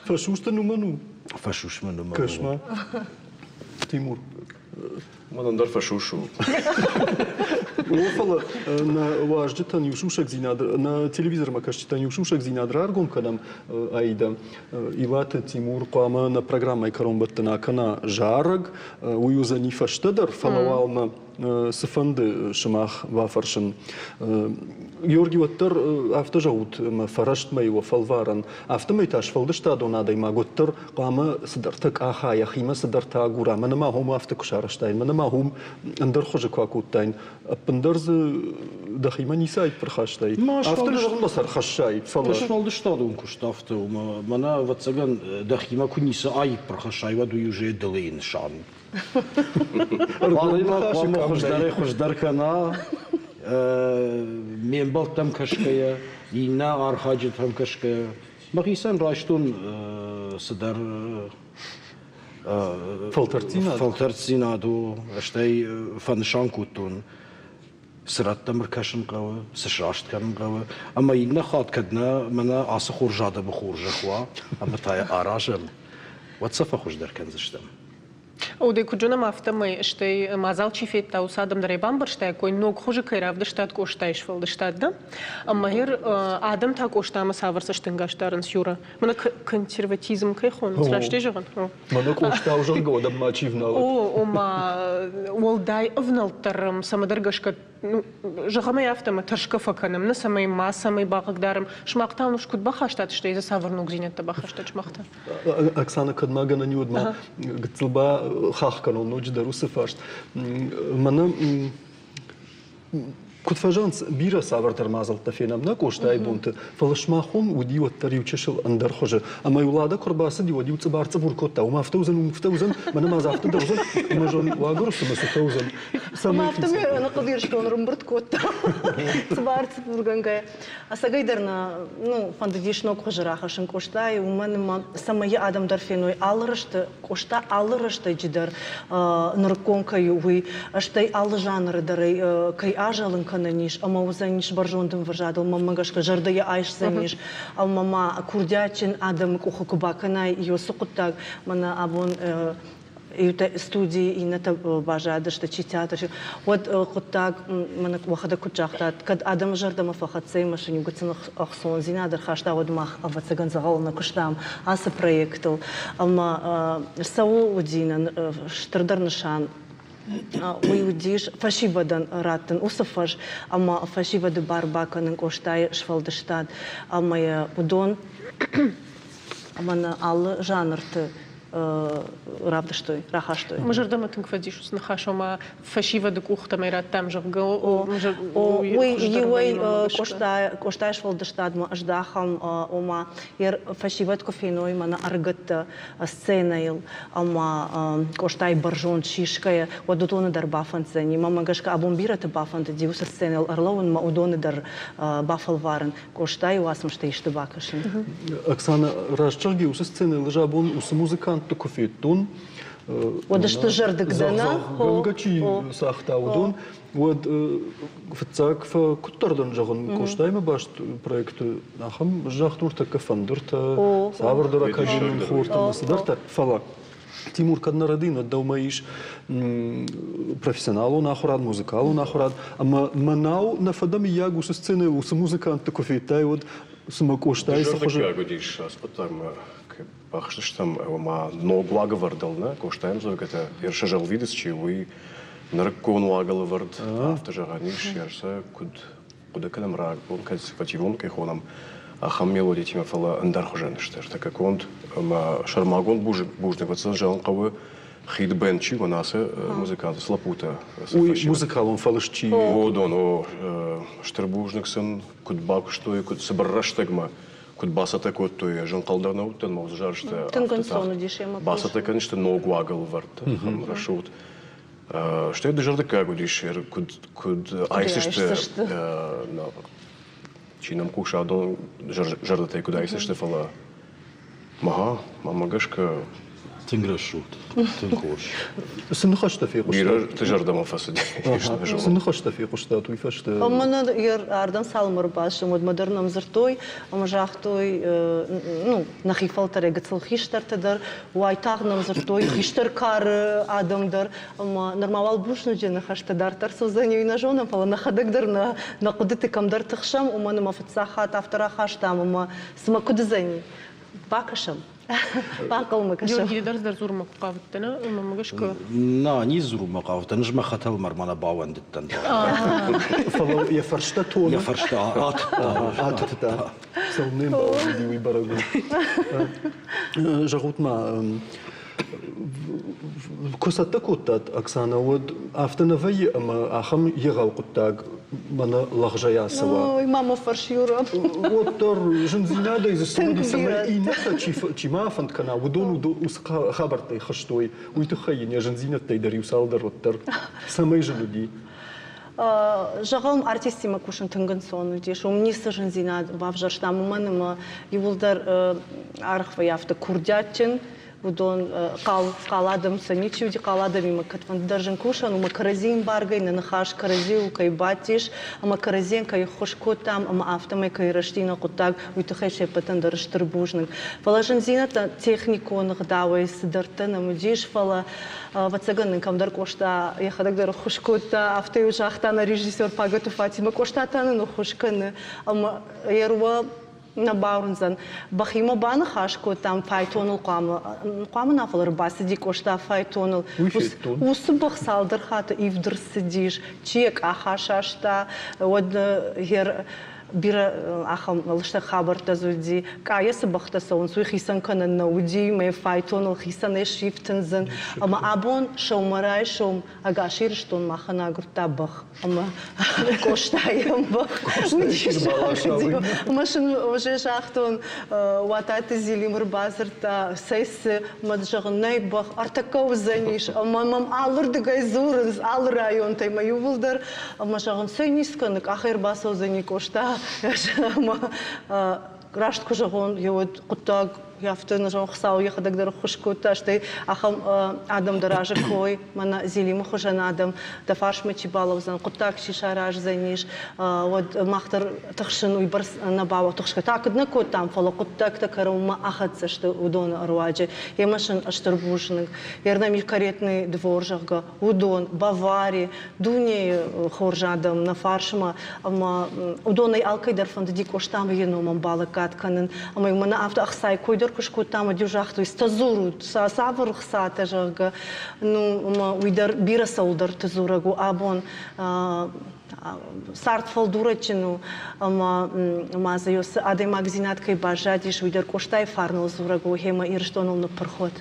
Фӕсус дын уымӕн у? Фӕсус мын уымӕн у. Кӕс-ма. Тимур. Мӕнӕн дӕр фӕсус у. О, фӕлӕ нӕ уазджытӕн иу сусӕгдзинад, нӕ телевизормӕ кӕсджытӕн иу сусӕгдзинад раргом кӕнӕм, Аида. Илаты Тимур хъуамӕ нӕ программӕйы кӕронбӕттӕн акӕна зарӕг, уый уыдзӕни фӕстӕдӕр, фӕлӕ уал мӕ цыфӕнды сымах бафӕрсын. Георги, уӕддӕр афтӕ зӕгъут, ӕмӕ фӕрӕстмӕ уӕ фӕлварӕн. Афтӕмӕй та сфӕлдыстадон адӕймаг уӕддӕр хъуамӕ цыдӕртӕ къаха, йӕхимӕ цыдӕртӕ агура. Мӕнӕ ма хом афтӕ куы сарӕзтаин, мӕнӕ ма хом ӕндӕр хуызы куы акодтаин. Ӕппындӕр дзы дӕхимӕ ницы аипп ӕрхастай? Афтӕ зӕгъынмӕ сӕ ӕрхӕссай, фӕлӕ... Сфӕлдыстадон куыст афтӕ у, мӕнӕ, ӕвӕццӕгӕн, дӕхимӕ куы ницы аипп ӕрхӕссай, уӕд уый уже дылыйы нысан у. Адӕймаг хъуамӕ хуыздӕрӕй хуыздӕр кӕна, ме мбӕлттӕм кӕсгӕйӕ, иннӕ архайджытӕм кӕсгӕйӕ. Мӕхицӕн райстон цыдӕр фӕлтӕрддзинад. Фӕлтӕрддзинад у, стӕй фӕнысан кодтон, цы рӕттӕм ӕркӕсын хъӕуы, цы сраст кӕнын хъӕуы. Ӕмӕ иннӕ хатт кӕд нӕ мӕнӕ ацы хорз адӕмы хорзӕх уа, ӕмӕ та йӕ аразӕм, уӕд сӕ фӕхуыздӕр кӕндзыстӕм. Уыдӕй куыд зонӕм, афтӕмӕй стӕй мадзал чи федта, уыцы адӕм дӕр ӕй бамбӕрстаиккой, ног хуызы кӕй равдыстат Къостайы сфӕлдыстад, да? Ӕмӕ гъер адӕм та Къостамӕ цавӕр цӕстӕнгас дарынц, Юра? Мӕнӕ консерватизм кӕй хонынц, раст ӕй зӕгъын? Мӕнӕ Къоста у, зӕгъгӕ, уӕд ӕм мачи ӕвналӕд. О, ома уӕлдай ӕвнӕлддӕр цӕмӕдӕр гӕсгӕ зӕгъӕм ӕй афтӕ, ӕмӕ тӕрсгӕ фӕкӕнӕм, нӕ цӕмӕй ма цӕмӕй бахъыгдарӕм. Сымах та куыд бахастат, стӕй дзы цавӕр ногдзинӕдтӕ бахастат сымах та? Оксана, кӕд ма гӕнӕн уӕд ма гыццыл бахахх кӕнон ноджыдӕр уыцы фарст. Мӕнӕ куыд фӕзӕгъынц, бирӕ цавӕрдӕр мадзӕлттӕ фенӕм нӕ Къостайы бонты, фӕлӕ сымахон уыди уӕддӕр иу чысыл ӕндӕр хуызы. Ӕмӕ-иу Лада куы рбацыди, уӕд-иу цъыбар-цъыбур кодта, уым афтӕ уыдзӕн, уым афтӕ уыдзӕн, мӕнӕ ма дзы афтӕ дӕр уыдзӕн, ӕмӕ зон, уагӕр цымӕ цытӕ уыдзӕн. Ӕмӕ афтӕмӕй ӕнӕхъӕн Ирыстон ӕрӕмбырд кодта цъыбар-цъыбургӕнгӕ. Ӕцӕгӕйдӕр нӕ ну, фӕндыдис ног хуызы рахӕссын Къостайы, уымӕн ӕмӕ цӕмӕй йӕ адӕм дӕр феной алы рӕсты, Къоста алы рӕстӕджы дӕр нырыккон кӕй у, уый, стӕй алы жанры дӕр ӕй кӕй азӕлын кӕнӕн ис ӕмӕ уыдзӕнис бӕрзонд ӕмвӕзадыл, мӕнмӕ гӕсгӕ зӕрдӕ йӕ айсдзӕнис, ӕмӕ ма курдиатджын адӕмы къухы куы бакӕнай уыцы хъуыддаг, мӕнӕ абон. Иутӕ студийы, иннӕтӕ баззадысты, чи театры. Уӕд хъуыддаг, мӕнӕ уӕхӕдӕг куыд загътат, кӕд адӕмы зӕрдӕмӕ фӕхӕццӕ ӕмӕ сын иу гыццыл ӕхцондзинад ӕрхаста, уӕд мах, ӕвӕццӕгӕн, дзӕгъӕлы нӕ куыстам ацы проектыл. Ӕмӕ цӕуыл уыди нӕ стырдӕр нысан? Уый уыдис фӕсивӕдӕн раттын уыцы фӕз ӕмӕ фӕсивӕды бар бакӕнын Къостайы сфӕлдыстад ӕмӕ йӕ уыдон ӕмӕ нӕ алы жанрты равдыстой, рахастой. Мӕ зӕрдӕмӕ тынг фӕдис уыцы ныхас, ома фӕсивӕды къухтӕм ӕй радтам, зӕгъгӕ. Уый иуӕй Къостайы сфӕлдыстадмӕ ӕздахӕм, ома фӕсивӕд куы феной мӕнӕ ӕрыгӕттӕ сценӕйыл ӕмӕ Къостайы бӕрзонд сисгӕйӕ, уӕд уыдоны дӕр бафӕнддзӕни. Мӕнмӕ гӕсгӕ, абон бирӕты бафӕндыди уыцы сценӕйыл ӕрлӕууынмӕ, уыдоны дӕр бафӕлварын Къостайы уацмыстӕ исты бакӕсын. Оксана, раст зӕгъгӕ, уыцы сценӕйыл ӕз абон уыцы музыкантты куы федтон, уӕд сты зӕрдыг дӕ, нӕ? Гӕнгӕ чи цагъта, уыдон, уӕд фыццаг куыддӕр дӕн зӕгъын, Къостаимӕ баст проекты ахӕм загътон тӕккӕ фӕндыртӕ, цавӕрдӕр академион хортӕ ӕмӕ цыдӕртӕ, фӕлӕ Тимур, кӕд нӕ рӕдийын, уӕд дӕумӕ ис профессионалон ахуырад, музыкалон ахуырад, ӕмӕ мӕнау нӕ фӕдӕ мыййаг уыцы сценӕйыл уыцы музыкантты куы федтай, уӕд цыма Къостайы цы хуызы... Дызӕрдыггаг уыдис ацы хъуыддагмӕ бахызтыстӕм, ома ног уагӕвӕрдыл нӕ Къостайы ӕмдзӕвгӕтӕ Ерсӕзӕлвидыц чи у, уый нырыккон уагӕлӕвӕрд, афтӕ зӕгъӕн ис, Ерсӕ куыд хъуыды кӕнӕм рагон консервативон кӕй хонӕм, ахӕм мелодитимӕ, фӕлӕ ӕндӕр хуызӕн сты ӕртӕккӕ конд. Ӕмӕ сӕрмагонд бузныг вӕццӕгӕн зӕгъын хъӕуы хид бенд чи у, ацы музыканты цы лӕппутӕ. Уый музыкалон фӕлыст чи Уыдон, о, стыр бузныг сын, куыд бакуыстой, куыд цыбыр рӕстӕгмӕ куыд бацӕттӕ кодтой, ӕз ӕнхъӕл дӕр нӕ уыдтӕн, мӕ уыцы зарджытӕ Тынг ӕнцон уыдис ӕмӕ бацӕттӕ кӕнысты ног уагӕлвӕрдты, рӕсугъд. Стӕй дызӕрдыггаг уыдис, куыд, куыд айсысты, чи нӕм хъуса, уыдон зӕрдӕтӕй куыд айсысты, фӕлӕ мага, мӕнмӕ гӕсгӕ Тынг рӕсугъд, тынг хорз. Цы ныхӕстӕ фехъуыстат? Бирӕты зӕрдӕмӕ фӕцыди. Цы ныхӕстӕ фехъуыстат уый фӕстӕ? Мӕнӕ ардӕм цалынмӕ ӕрбацыдтӕн, уӕдмӕ дӕр нӕм дзырдтой ӕмӕ загътой, ну, нӕхи фӕлтӕрӕй гыццыл хистӕртӕ дӕр, уайтагъд нӕм дзырдтой хистӕр кары адӕм дӕр ӕмӕ нырма уал бузныджы ныхӕстӕ дарддӕр цы уыдзӕни, уый нӕ зонӕм, фӕлӕ нӕхӕдӕг дӕр нӕ нӕ хъуыдыты кӕмдӕр тыхсӕм, уымӕн ӕмӕ фыццаг хатт афтӕ рахастам ӕмӕ цымӕ куыд уыдзӕни? Бакӕсӕм. Банхъӕлмӕ кӕсӕм. Георгий дӕр дӕр дзурынмӕ куы хъавыдтӕн, ӕмӕ гӕсгӕ. На, не дзурынмӕ хъавыдтӕн, ӕз мӕ хӕтӕлмӕ ӕрмӕ бауӕндыдтӕн. Фӕлӕ йӕ фӕрстӕ тоны. Йӕ фӕрстӕ атыдта. Атыдта. Цӕуылнӕ бауӕндыди, уый бӕрӕг у. Зӕгъут-ма, куы цӕттӕ кодтат, Оксана, уӕд афтӕ нӕ вӕййы, ӕмӕ ахӕм егъау хъуыддаг мӕнӕ лӕгъзӕй ацӕуа? Ой, мама фӕрс, Юра. Уӕддӕр зындзинадӕй дзы цы уыди, цӕмӕй иннӕтӕ чи ма афӕнд кӕна, уыдон уыцы хабӕрттӕй хызтой. Уый тыххӕй йын йӕ зындзинӕдтӕй дӕр иу цалдӕр уӕддӕр цӕмӕй зын уыди? Зӕгъӕм, артисттимӕ кусын тынг ӕнцон уыдис. Уым ницы зындзинад бавзӕрстам, уымӕн ӕмӕ иууылдӕр аргъ вӕййы афтӕ курдиатджын. Уыдон хъал, хъал адӕм сӕ ничи уыди, хъал адӕмимӕ кӕдфӕнды дӕр зын кусӕн, уымӕ кӕрӕдзийы ӕмбаргӕ нӕ ныхас кӕрӕдзиуыл кӕй бадтис ӕмӕ кӕрӕдзийӕн кӕй ӕххуыс кодтам ӕмӕ афтӕмӕй кӕй рӕзти нӕ хъуыддаг, уый тыххӕй се ппӕтӕн дӕр стыр бузныг. Фӕлӕ зындзинӕдтӕ техникон ӕгъдауӕй цыдӕртӕ нӕм уыдис, фӕлӕ Ӕвӕццӕгӕн нын кӕмдӕр Къоста йӕхӕдӕг дӕр ӕххуыс кодта, афтӕ-иу загъта нӕ режиссер Пагӕты Фатимӕ, Къоста та нын ӕххуыс кӕны ӕмӕ йӕ руа нӕ бауырндзӕн. Бӕхимӕ баныхас кодтам файтоныл хъуамӕ, хъуамӕ нӕ, фӕлӕ ӕрбацыди Къоста файтоныл. Уыцы бӕх цалдӕр хатты ивд ӕрцыдис, чи йӕ къах асаста, уӕд йӕ бирӕ ахӕм лыстӕг хабӕрттӕ дзы уыди. Къайӕ цы бӕхтӕ цӕуынц, уый хицӕн кӕнӕн нӕ уыди, мӕ файтоныл хицӕнӕй сифтындзын. Ӕмӕ абон сӕумӕрайсом ӕгас Ирыстон махӕн агуырдта бӕх. Ӕмӕ Къостайӕн бӕх уыдис. Ӕмӕ сын уже загътон, Уататы Зелим ӕрбадзырдта, цӕй цы, мӕ зӕгъын, нӕй бӕх, ӕртӕккӕ уыдзӕнис. Ӕмӕ мӕм алырдыгӕй дзурынц, алы районтӕй мӕ иууылдӕр. Ӕмӕ зӕгъын, цӕй ницы кӕны, къахӕй ӕрбацӕудзӕни Къоста. Ӕмӕ раст куы зӕгъон, йе уӕд хъуыддаг Афтӕ нӕ зӕгъын, Хуыцау йӕхӕдӕг дӕр ӕххуыс кодта, стӕй ахӕм адӕм дӕ разы кой, мӕнӕ Зелимы хуызӕн адӕм, дӕ фарсмӕ чи балӕудзӕн, хъуыддаг чи сараздзӕнис, уӕд мах дӕр тыхсын уыйбӕрц нӕ бауа. Тыхсгӕ та куыд нӕ кодтам, фӕлӕ хъуыддӕгтӕ кӕронмӕ ахӕццӕ сты уыдоны ӕруаджы. Емӕ сын стыр бузныг. Ернӕм их каретный двор, зӕгъгӕ, уыдон, Бавари, дунейы хорз адӕм нӕ фарсмӕ ӕмӕ уыдонӕй алкӕй дӕр фӕндыди Къостамӕ йӕ номӕн балӕггад кӕнын. Ӕмӕ мӕнӕ афтӕ ӕхцайы кой дӕр куы скодтам, уӕд-иу загътой, цытӕ дзурут, цавӕр ӕхцатӕ, зӕгъгӕ. Ну, ӕмӕ уый дӕр бирӕ цӕуылдӕрты дзурӕг у абон. Цард фӕлдурӕджджын у, ӕмӕ ма дзы цы адӕймагдзинад кӕй баззадис, уый дӕр Къостайы фарныл дзурӕг у, гъемӕ Ирыстоныл ныппырх уӕд.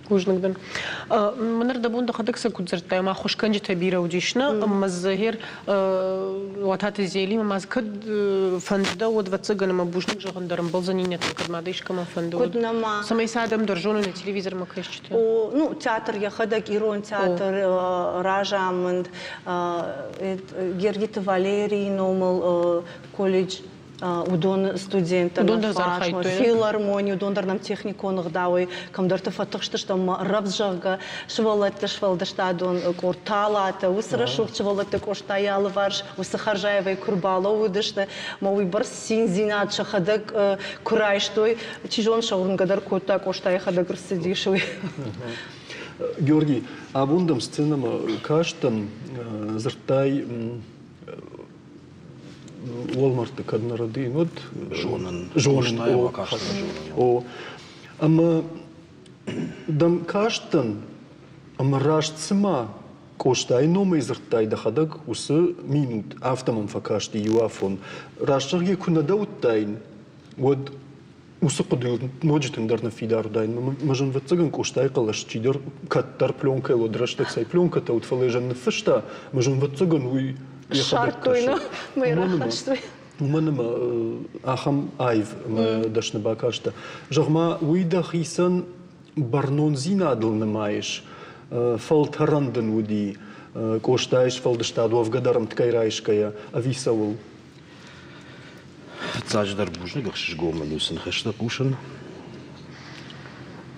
Бузныг дын. Мӕнӕ рдӕбон дӕхӕдӕг сӕ куыд дзырдтай, ӕмӕ ӕххуысгӕнджытӕ бирӕ уыдис, нӕ? Ӕмӕ дзы гъер Уататы Зелимӕ ма дзы кӕд фӕнды дӕ, уӕд, ӕвӕццӕгӕн, ӕмӕ бузныг зӕгъын дӕр ӕмбӕлдзӕн иннӕтӕн, кӕд ма дӕ искӕмӕн фӕнды, уӕд. Куыд нӕма. Цӕмӕй сӕ адӕм дӕр зоной, нӕ телевизормӕ кӕсджытӕ. О, ну, театр йӕхӕдӕг, ирон театр, разамынд, Гергиты Валерийы номыл колледж уыдон студенттӕ уыдон дӕр архайдтой филармони, уыдон дӕр нӕм техникон ӕгъдауӕй кӕмдӕрты фӕтыхстысты ӕмӕ рӕвдз, зӕгъгӕ, сывӕллӕтты сфӕлдыстадон къорд талатӕ, уыцы рӕсугъд сывӕллӕтты Къостайы алыварс уыцы хӕрзаивӕй куы рбалӕууыдысты, ӕмӕ уыйбӕрц циндзинад сӕхӕдӕг куы райстой, чи зоны, сӕ уырнгӕ дӕр кодта, Къоста йӕхӕдӕг ӕрцыдис, уый. Георгий, абон дӕм сценӕмӕ кастӕн, дзырдтай уӕлмӕрдты кӕд нӕ рӕдийын, уӕд зонын. Зонын, о. О. Ӕмӕ дӕм кастӕн, ӕмӕ раст цыма Къостайы номӕй дзырдтай дӕхӕдӕг уыцы минут, афтӕ мӕм фӕкасти иу афон. Раст зӕгъгӕ, куы нӕ дӕ уыдтаин, уӕд уыцы хъуыдыйыл ноджы тынгдӕр ныффидар уыдаин. Мӕ зӕнвӕццӕгӕн Къостайы хъӕлӕс чидӕр кӕддӕр пленкӕйыл уӕд рӕстӕг цӕй пленкӕтӕ уыд, фӕлӕ зӕн ныффыста, мӕ зӕнвӕццӕгӕн уый йӕхӕдӕг кӕсы. Уымӕн ӕмӕ ахӕм аив ӕмӕ дӕсны бакастӕ. Зӕгъ-ма, уый дӕхицӕн бӕрнондзинадыл нымайыс, фӕлтӕрӕн дын уыди Къостайы сфӕлдыстад уӕвгӕ дӕр ӕмткӕй райсгӕйӕ, ӕви цӕуыл? Фыццаджыдӕр бузныг ӕхсызгон мын у цы ныхӕстӕ хъусын.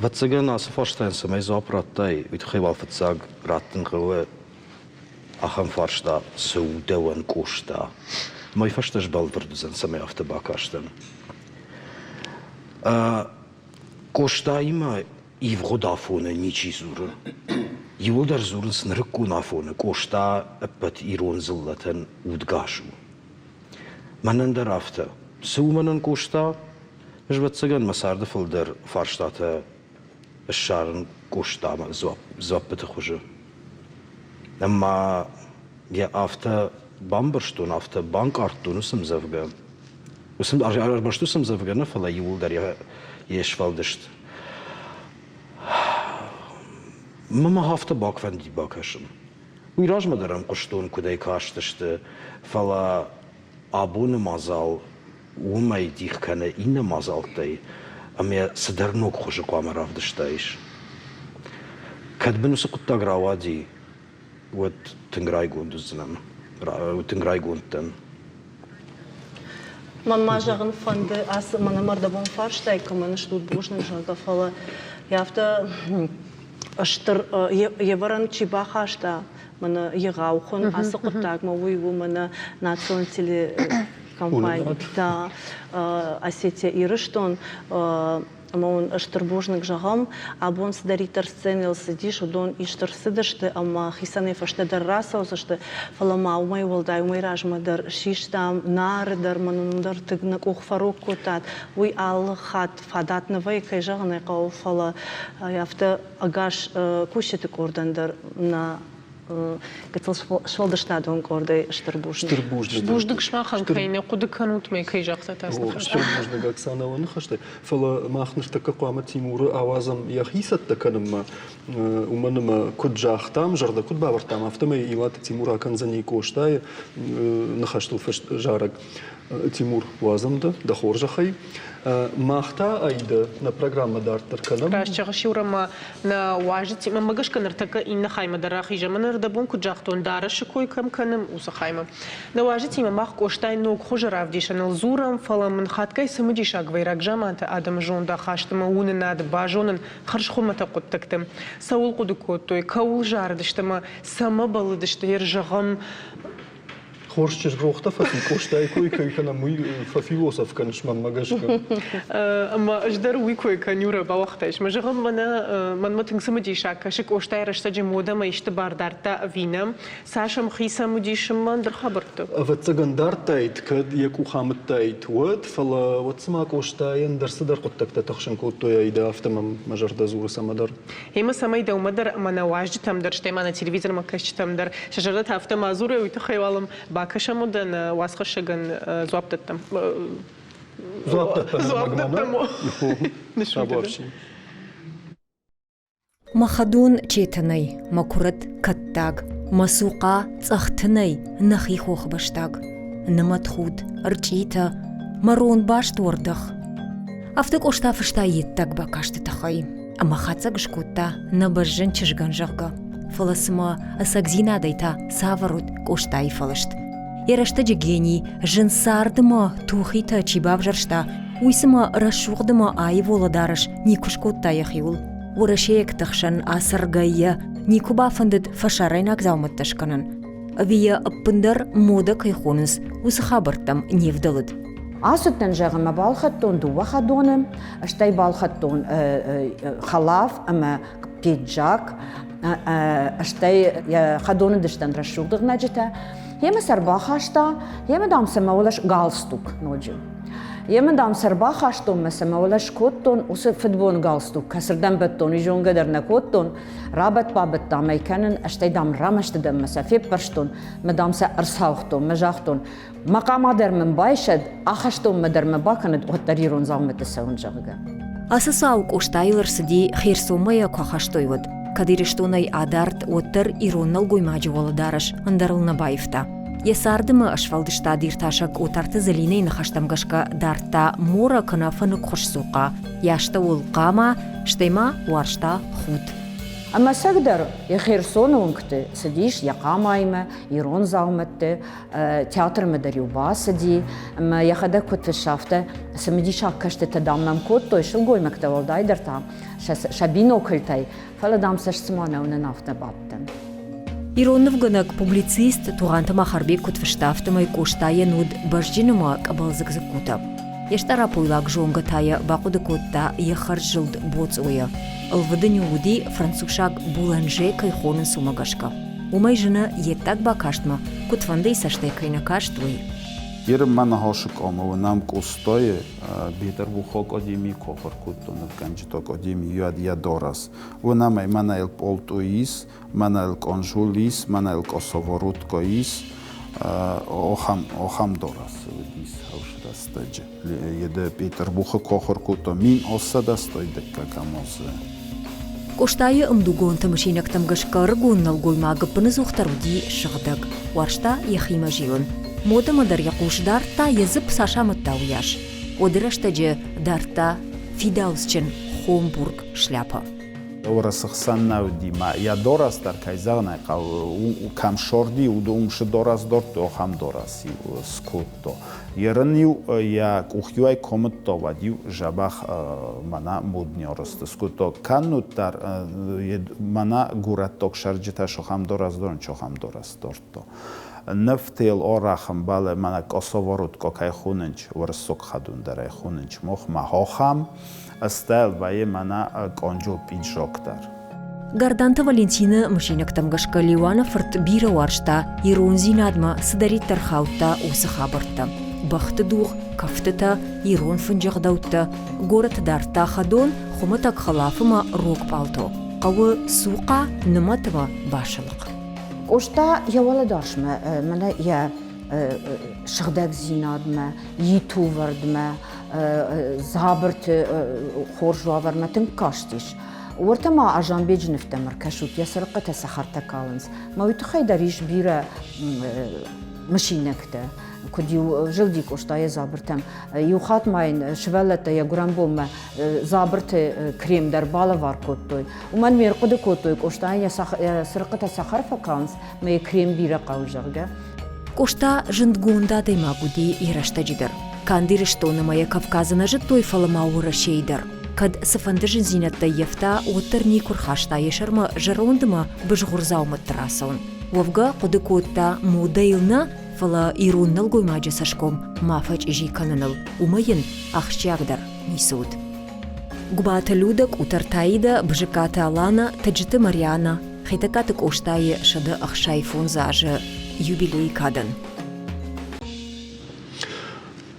Ӕвӕццӕгӕн, ацы фарстайӕн цӕмӕй дзуапп радтай, уый тыххӕй уал фыццаг раттын хъӕуы ахӕм фарста, цы у дӕуӕн Къоста? Мӕй фӕстӕ сбӕлвырд уыдзӕн, цӕмӕй афтӕ бакастӕн. Къостаимӕ ивгъуыд афоны ничи дзуры. Иуылдӕр дзурынц нырыккон афоны Къоста ӕппӕт ирон дзыллӕтӕн удгас у. Мӕнӕн дӕр афтӕ. Цы у мӕнӕн Къоста? Ӕз, ӕвӕццӕгӕн, мӕ царды фылдӕр фарстатӕ ссарын Къостамӕ дзуаппыты хуызы. Ӕмӕ йӕ афтӕ бамбӕрстон, афтӕ банкъардтон уыцы ӕмдзӕвгӕ. Уыцы ӕрмӕст уыцы ӕмдзӕвгӕ нӕ, фӕлӕ иууылдӕр йе сфӕлдыст. Мӕ мах афтӕ бакфӕндид бакӕсын. Уый размӕ дӕр ӕм хъуыстон, куыд ӕй кастысты, фӕлӕ абоны мадзал уымӕй дих кӕны иннӕ мадзӕлттӕй, ӕмӕ цыдӕр ног хуызы хъуамӕ равдыстаис. Кӕд мын уыцы хъуыддаг рауади, уӕд тынг райгонд уыдзынӕн, тынг райгонд дӕн. Мӕн ма зӕгъын фӕнды, ацы мӕнӕ мӕрдӕбон фарстай, кӕмӕн стут бузныг, зӕгъгӕ, фӕлӕ йӕ афтӕ стыр йе вӕрӕн чи бахаста, мӕнӕ егъау хуын ацы хъуыддагмӕ, уый у мӕнӕ национ телекомпани Осетия Ирыстон. Ӕмӕ уын стыр бузныг зӕгъӕм, абон цыдӕриддӕр сценӕйыл цыдис, уыдон ист ӕрцыдысты ӕмӕ хицӕнӕй фӕстӕдӕр рацӕудзысты, фӕлӕ ма уымӕй уӕлдай уымӕй размӕ дӕр систам Нары дӕр, мӕн уым дӕр тынг нӕ къух фӕрог кодтат. Уый алы хатт фадат нӕ вӕййы, кӕй зӕгъын ӕй хъӕуы, фӕлӕ афтӕ ӕгас кусджыты къордӕн дӕр нӕ гыццыл сфӕлдыстадон къордӕй стыр бузныг. Стыр бузныг. Бузныг сымахӕн, кӕй нӕ хъуыды кӕнут, мӕ кӕй загътат ацы ныхӕстӕ. Стыр бузныг, Оксана, уӕ ныхӕстӕй. Фӕлӕ мах ныртӕккӕ хъуамӕ Тимуры ауадзӕм йӕхи цӕттӕ кӕнынмӕ, уымӕн ӕмӕ куыд загътам, зӕрдӕ куыд бавӕрдтам, афтӕмӕй Илаты Тимур акӕндзӕни Къостайы ныхӕстыл фыст зарӕг. Тимур, уадзӕм дӕ, дӕ хорзӕхӕй. Мах та Аида нӕ программӕ дарддӕр кӕнӕм. Раст зӕгъыс, Юра, ӕмӕ нӕ уазджытимӕ мӕ гӕсгӕ ныртӕккӕ иннӕ хаймӕ дӕр рахизӕм. Ӕмӕ ныр дӕ бон куыд загътон, дарӕсы кой кӕм кӕнӕм, уыцы хаймӕ. Нӕ уазджытимӕ мах Къостайы ног хуызы равдисӕныл дзурӕм, фӕлӕ мын хатгай цымыдисаг вӕййы рагзаманты адӕмы зондахаст ӕмӕ уынынад базонын хӕрзхуымӕтӕг хъуыддӕгты. Цӕуыл хъуыды кодтой, кӕуыл зарыдысты ӕмӕ цӕмӕ бӕллыдысты, зӕгъӕм, Хорз чызг рохтӕ фӕци, Къостайы кой кӕй кӕнӕм, уый фӕфилософ кӕныс мӕнмӕ гӕсгӕ. Ӕмӕ ӕз дӕр уый кой кӕн, Юра, бауагътаис мӕ. Зӕгъӕм, мӕнӕ мӕнмӕ тынг цымыдисаг кӕсы Къостайы рӕстӕджы модӕмӕ исты бар дардта ӕви нӕ? Цас ӕм хицӕн уыдис ӕмӕ ӕндӕр хабӕртты? Ӕвӕццӕгӕн дардтаид, кӕд йӕ къух амыдтаид, уӕд, фӕлӕ уӕд цыма Къостайӕн дӕр цыдӕр хъуыддӕгтӕ тыхсын кодтой, Аидӕ, афтӕ мӕм мӕ зӕрдӕ дзуры цӕмӕдӕр. Ӕмӕ цӕмӕй дӕумӕ дӕр ӕмӕ нӕ уазджытӕм дӕр, стӕй ма нӕ телевизормӕ кӕсджытӕм дӕр сӕ зӕрдӕтӕ афтӕ ма дзурой, уый тыххӕй уал ӕм бакӕсӕм уыдӕ нӕ уацхӕссӕгӕн дзуапп дӕттӕм. Дзуапп дӕттӕм. Дзуапп дӕттӕм. Мӕ хӕдон четӕнӕй, мӕ куырӕт кӕттаг, мӕ цухъа цъӕхтынӕй нӕхи хохбӕстаг, нымӕтхуд, ӕрчъитӕ, мӕ ронбаст уӕрдӕх. Афтӕ Къоста фыста йе ддаг бакасты тыххӕй. Ӕмӕ хатдзӕг скодта, нӕ бӕззын чызгӕн, зӕгъгӕ. Фӕлӕ цыма ӕцӕгдзинадӕй та цавӕр уыд Къостайы фӕлыст. Йӕ рӕстӕджы гений зын царды ма тухитӕ чи бавзӕрста, уый цыма рӕсугъд ӕмӕ аив уӕлӕдарӕс никуы скодта йӕхиуыл. Уӕрӕсейӕгты хсӕн ацӕргӕйӕ никуы бафӕндыд фӕсарӕйнаг дзаумӕттӕ скӕнын. Ӕви йӕ ӕппындӕр модӕ кӕй хонынц, уыцы хабӕрттӕм не вдӕлыд. Ацыдтӕн, зӕгъын, мӕ балхӕдтон дыууӕ хӕдоны, стӕй балхӕдтон хӕлаф ӕмӕ пиджак, стӕй йӕ хӕдоны дыстӕн рӕсугъд ӕгънӕджытӕ. Йемӕ сӕ ӕрбахаста, йемӕ, дам, сӕ мӕ уӕлӕ галстук ноджы. Йемӕ, дам, сӕ ӕрбахастон, мӕ сӕ мӕ уӕлӕ скодтон, уыцы фыдбон галстук, кӕцырдӕм бӕттон, уый зонгӕ дӕр нӕ кодтон. Рабадт-бабадт, дам, ӕй кӕнын, стӕй, дам, рамӕсты дӕн, мӕ сӕ феппӕрстон, мӕ, дам, сӕ ӕрцауыгътон, мӕ загътон, Мӕ хъама дӕр мын байсӕд, ахӕстонмӕ дӕр мӕ бакӕнӕд, уӕддӕр ирон дзаумӕтты цӕуын, зӕгъгӕ. Ацы цау Къостайыл ӕрцыди Херсонмӕ йӕ куы ахастой, уӕд. Кӕд Ирыстонӕй адард, уӕддӕр ирон нӕлгоймаджы уӕлӕдарӕс ӕндӕрыл нӕ баивта. Йӕ царды ма сфӕлдыстад иртасӕг Отарты Зӕлинӕйы ныхӕстӕм гӕсгӕ дардта морӕ кӕнӕ фӕныкхуыз цухъа, йӕ астӕуыл хъама, стӕй ма уарзта худ. Ӕмӕ сӕгдӕр йӕ Херсоны уынгты цыдис йӕ хъамаимӕ, ирон дзаумӕтты, театрмӕ дӕр-иу бацыди, ӕмӕ йӕхӕдӕг куыд фыссы, афтӕ цымыдисаг кӕстытӕ, дам, мӕм кодтой, сылгоймӕгтӕ уӕлдайдӕр та сӕ бинокльтӕй, фӕлӕ, дам, сӕ цыма нӕ уынын, афтӕ бадтӕн. Ирон нывгӕнӕг, публицист Тугъанты Махарбег куыд фыста, афтӕмӕй Къостайӕн уыд бӕзджын ӕмӕ къӕбӕлдзыг дзыккутӕ. Йе стъарапойлаг зонгӕ та йӕ бахъуыды кодта йӕ хӕрззылд боцъойӕ. Ӕлвыд ын-иу уыди, францусаг буланже кӕй хонынц, уымӕ гӕсгӕ. Уымӕй зыны йе ддаг бакастмӕ, куыдфӕндыйы цӕстӕй кӕй нӕ каст, уый. Ерын мӕ ныхасы къамы уынӕм Къостайы Бетъырбухы академийы куы ахуыр кодтон нывгӕнджыты академийы йӕ дарӕс. Уынӕм ӕй, мӕнӕ йыл пъолтъо ис, мӕнӕ йыл къонжул ис, мӕнӕ йыл къосоворотка ис. Ахӕм, ахӕм дарӕс уыдис хӕусы рӕстӕджы. Еде Петербургы куы ахуыр кодтон 1800 дыккӕгӕм азы. Къостайы ӕмдугонты мысинӕгтӕм гӕсгӕ ӕрыгон нӕлгоймаг ӕппынӕдзухдӕр уыди сыгъдӕг, уарзта йӕхимӕ зилын. Модӕмӕ дӕр йӕ хъус дардта, йӕ дзыпп цас амыдта, уыйас. Уӕды рӕстӕджы дардта фидауцджын хомбург шляпӕ. Уырысы хсӕн нӕ уыди ма йӕ дорас дӕр, кӕй зӕгъын ӕй хъӕуы, кӕм сорди, уым цы дорас дордтой, ахӕм дорас-иу скодта. Ерын-иу йӕ къух-иу ӕй комыдта, уӕд-иу дзӕбӕх мӕнӕ моднёрысты скодта. Кӕннод дӕр мӕнӕ горӕттаг сӕрджытӕ сохӕм дорас дорын, чохӕм дорас дордта. Нывтел арӕх ӕмбӕлы мӕнӕ косоворотка кӕй хонынч, уырыссаг хӕдон дӕр ӕй хонынч мах, махохӕм. Ӕстӕл вӕййы мӕнӕ къонджо пиджак дӕр. Гарданты Валентины мысинӕгтӕм гӕсгӕ Леуаны фырт бирӕ уарзта ирондзинадмӕ цыдӕриддӕр хаудта, уыцы хабӕрттӕ. Бӕхты дугъ, кӕфтытӕ, ирон фынджы ӕгъдӕуттӕ, горӕты дардта хӕдон, хуымӕтӕг хӕлаф ӕмӕ рог пъалто, хъӕуы цухъа, нымӕт ӕмӕ басылыхъ. Къоста йӕ уӕлӕдарӕсмӕ мӕнӕ йӕ сыгъдӕгдзинадмӕ, итувӕрдмӕ, дзабырты хорз уавӕрмӕ тынг кастис. Уӕртӕ ма Азанбеджы нывтӕм ӕркӕсут, йӕ цырыхъхъытӕ цӕхӕртӕ калынц. Мӕ уый тыххӕй дӕр ис бирӕ мысинӕгтӕ. Куыд-иу зылди Къоста йӕ дзабыртӕм. Иу хатт ма йын сывӕллӕттӕ йӕ гуырӕнбонмӕ дзабырты крем дӕр балӕвар кодтой. Уымӕн ме рхъуыды кодтой, Къостайӕн йӕ цырыхъхъытӕ цӕхӕр фӕкалынц, мӕ йӕ крем бирӕ хъӕуы, зӕгъгӕ. Къоста зындгонд адӕймаг уыди йӕ рӕстӕджы дӕр. Канд Ирыстоны ӕмӕ йӕ Кавказы нӕ зыдтой, фӕлӕ ма Уӕрӕсейы дӕр. Кӕд цыфӕнды зындзинӕдтӕ ййӕфта, уӕддӕр никуы рхаста йӕ сӕрмӕ зӕронд ӕмӕ бызгъуыр дзаумӕтты рацӕуын. Уӕвгӕ, хъуыды кодта, модӕйыл нӕ, фӕлӕ ирон нӕлгоймаджы цӕсгом ма фӕчъизи кӕныныл, уымӕ йын ахсджиагдӕр ницы уыд. Гуыбаты Людӕ, Къутӕртаидӕ, Бызыккаты Алана, Тыджыты Марианӕ, Хетӕгкаты Къостайы 165 азы юбилейы кадӕн.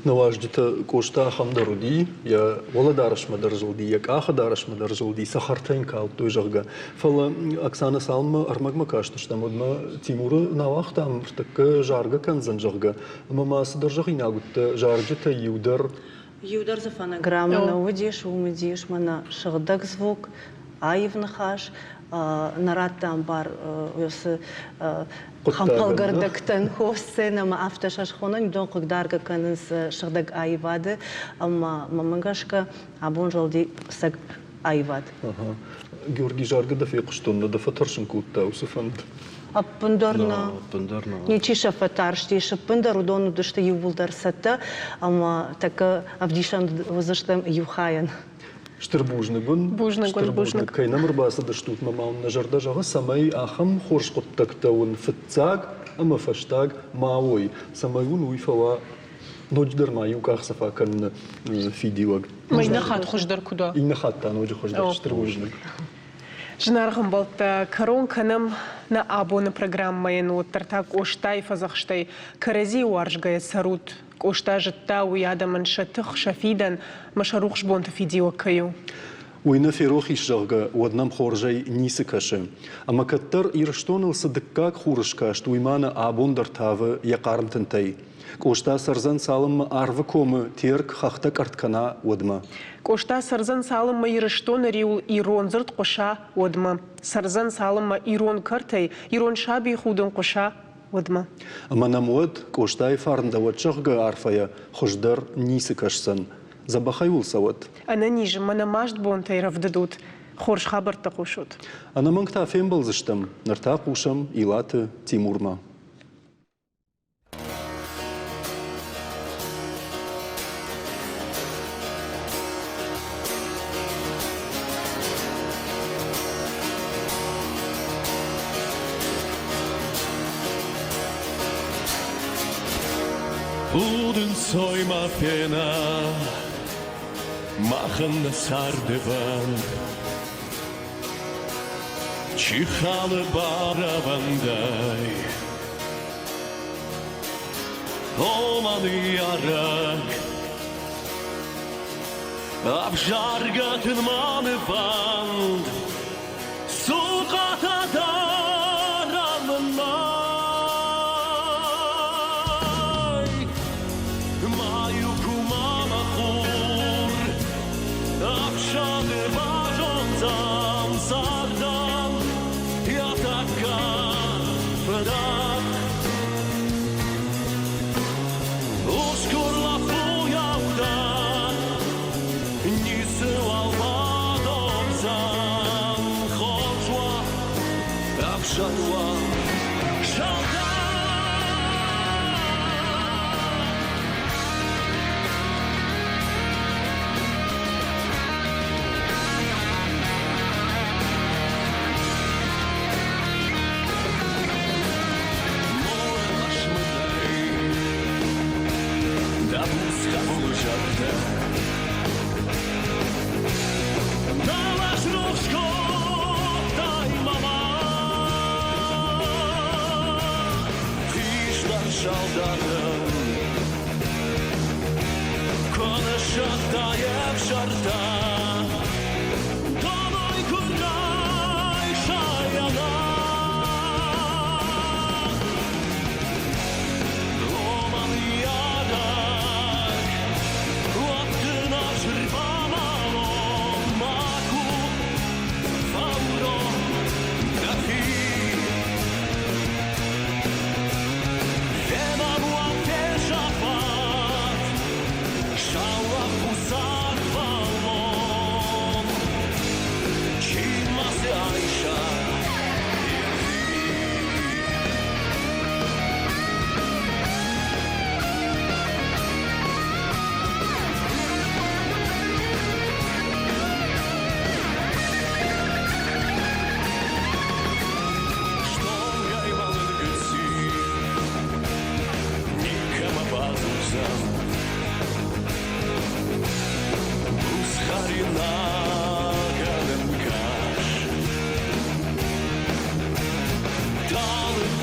Нӕ уазджытӕ Къоста ахӕм дӕр уыди, йӕ уӕлӕдарӕсмӕ дӕр зылди, йӕ къахы дарӕсмӕ дӕр зылди, цӕхӕртӕ йын калдтой, зӕгъгӕ. Фӕлӕ Оксана цалынмӕ ӕрмӕгмӕ кастыстӕм, уӕдмӕ Тимуры нӕ ауагътам, ныртӕккӕ заргӕ кӕндзӕн, зӕгъгӕ. Ӕмӕ ма цыдӕр зӕгъинаг уыдтӕ, зарджытӕй иу дӕр Иу дӕр дзы фонограммӕ нӕ уыдис, уым уыдис мӕнӕ сыгъдӕг звук, аив ныхас, нӕ радтам бар уыцы хӕмпӕлгӕрдӕгтӕн сценӕмӕ афтӕ сӕ схонӕн, уыдон хъыгдаргӕ кӕнынц сыгъдӕг аивады ӕмӕ мӕнмӕ гӕсгӕ абон зылди цӕг аивад. Георгий заргӕ дӕ фехъуыстон, нӕ дӕ фӕтӕрсын кодта уыцы фӕнд? Ӕппындӕр нӕ. Ӕппындӕр нӕ. Ничи сӕ фӕтарстис, ӕппындӕр уыдон уыдысты иууылдӕр цӕттӕ ӕмӕ тӕккӕ ӕвдисӕн уыдзыстӕм иу хайӕн. Стыр бузныг уын. Бузныг Стыр бузныг, кӕй нӕм ӕрбацыдыстут мӕ ма уын нӕ зӕрдӕ зӕгъы, цӕмӕй ахӕм хорз хъуыддӕгтӕ уын фыццаг ӕмӕ фӕстаг ма уой, цӕмӕй уын уый фӕуа ноджыдӕр ма иу къахдзӕф акӕныны фидиуӕг. Ма иннӕ хатт хуыздӕр куыд уа? Иннӕ хатт та ноджы хуыздӕр. Стыр бузныг. Зынаргъ ӕмбӕлттӕ, кӕрон кӕнӕм нӕ абоны программӕйӕн, уӕддӕр та Къостайы фӕдзӕхстӕй кӕрӕдзийы уарзгӕйӕ цӕрут. Къоста зыдта, уый адӕмӕн сӕ тых, сӕ фидӕн ӕмӕ сӕ рухс бонты фидиуӕг кӕй у. Уый нӕ ферох ис, зӕгъгӕ, уӕд нӕм хорзӕй ницы кӕсы. Ӕмӕ кӕддӕр Ирыстоныл цы дыккаг хур скаст, уый ма нӕ абон дӕр тавы йӕ хъарм тынтӕй. Къоста цӕрдзӕн цалынмӕ Арвы комы Терк хӕхтӕ къӕртт кӕна, уӕдмӕ. Къоста цӕрдзӕн цалынмӕ Ирыстоны риуыл ирон дзырд хъуыса, уӕдмӕ. Цӕрдзӕн цалынмӕ ирон кӕртӕй ирон саби худын хъуыса, уӕдмӕ. Ӕмӕ нӕм уӕд Къостайы фарн дӕ уӕд зӕгъгӕ арфӕйӕ хуыздӕр ницы кӕсдзӕн. Дзӕбӕхӕй уыл цӕуӕд. Ӕнӕниз ӕмӕ нӕ маст бонтӕй рӕвдыд ут. Хорз хабӕрттӕ хъусут. Ӕнӕмӕнг та фембӕлдзыстӕм. Ныр та хъусӕм Илаты Тимурмӕ. Удӕнцой ма фена махӕн нӕ цардивӕнд. Чи халы барӕвӕндӕй, О, мӕ ныййарӕг, ӕвзаргӕ дын ма нывӕнд, Цухъатӕ дарӕм нӕй. Ма-иу ку ма мӕ хур, ӕфсады базондзӕн цардӕн йӕ тӕккӕ фыдӕх. Усгур лӕппуйау дӕ ницыуал бадомдзӕн. Хорз уа, ӕфсад уа, салдат! Дӕ буц хъӕбулы зӕрдӕ Нал рухс кодтай, мама. Хистӕр салдатӕн куы ныссагъта йе фсӕртӕ, Донӕй куы райса йӕ Роман ядак, уӕд наш рвамалон маку, Фауро дӕхи. Фенӕм уал фесӕфт.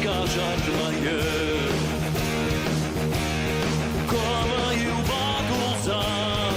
къазармайы. Комы-иу батулдзӕн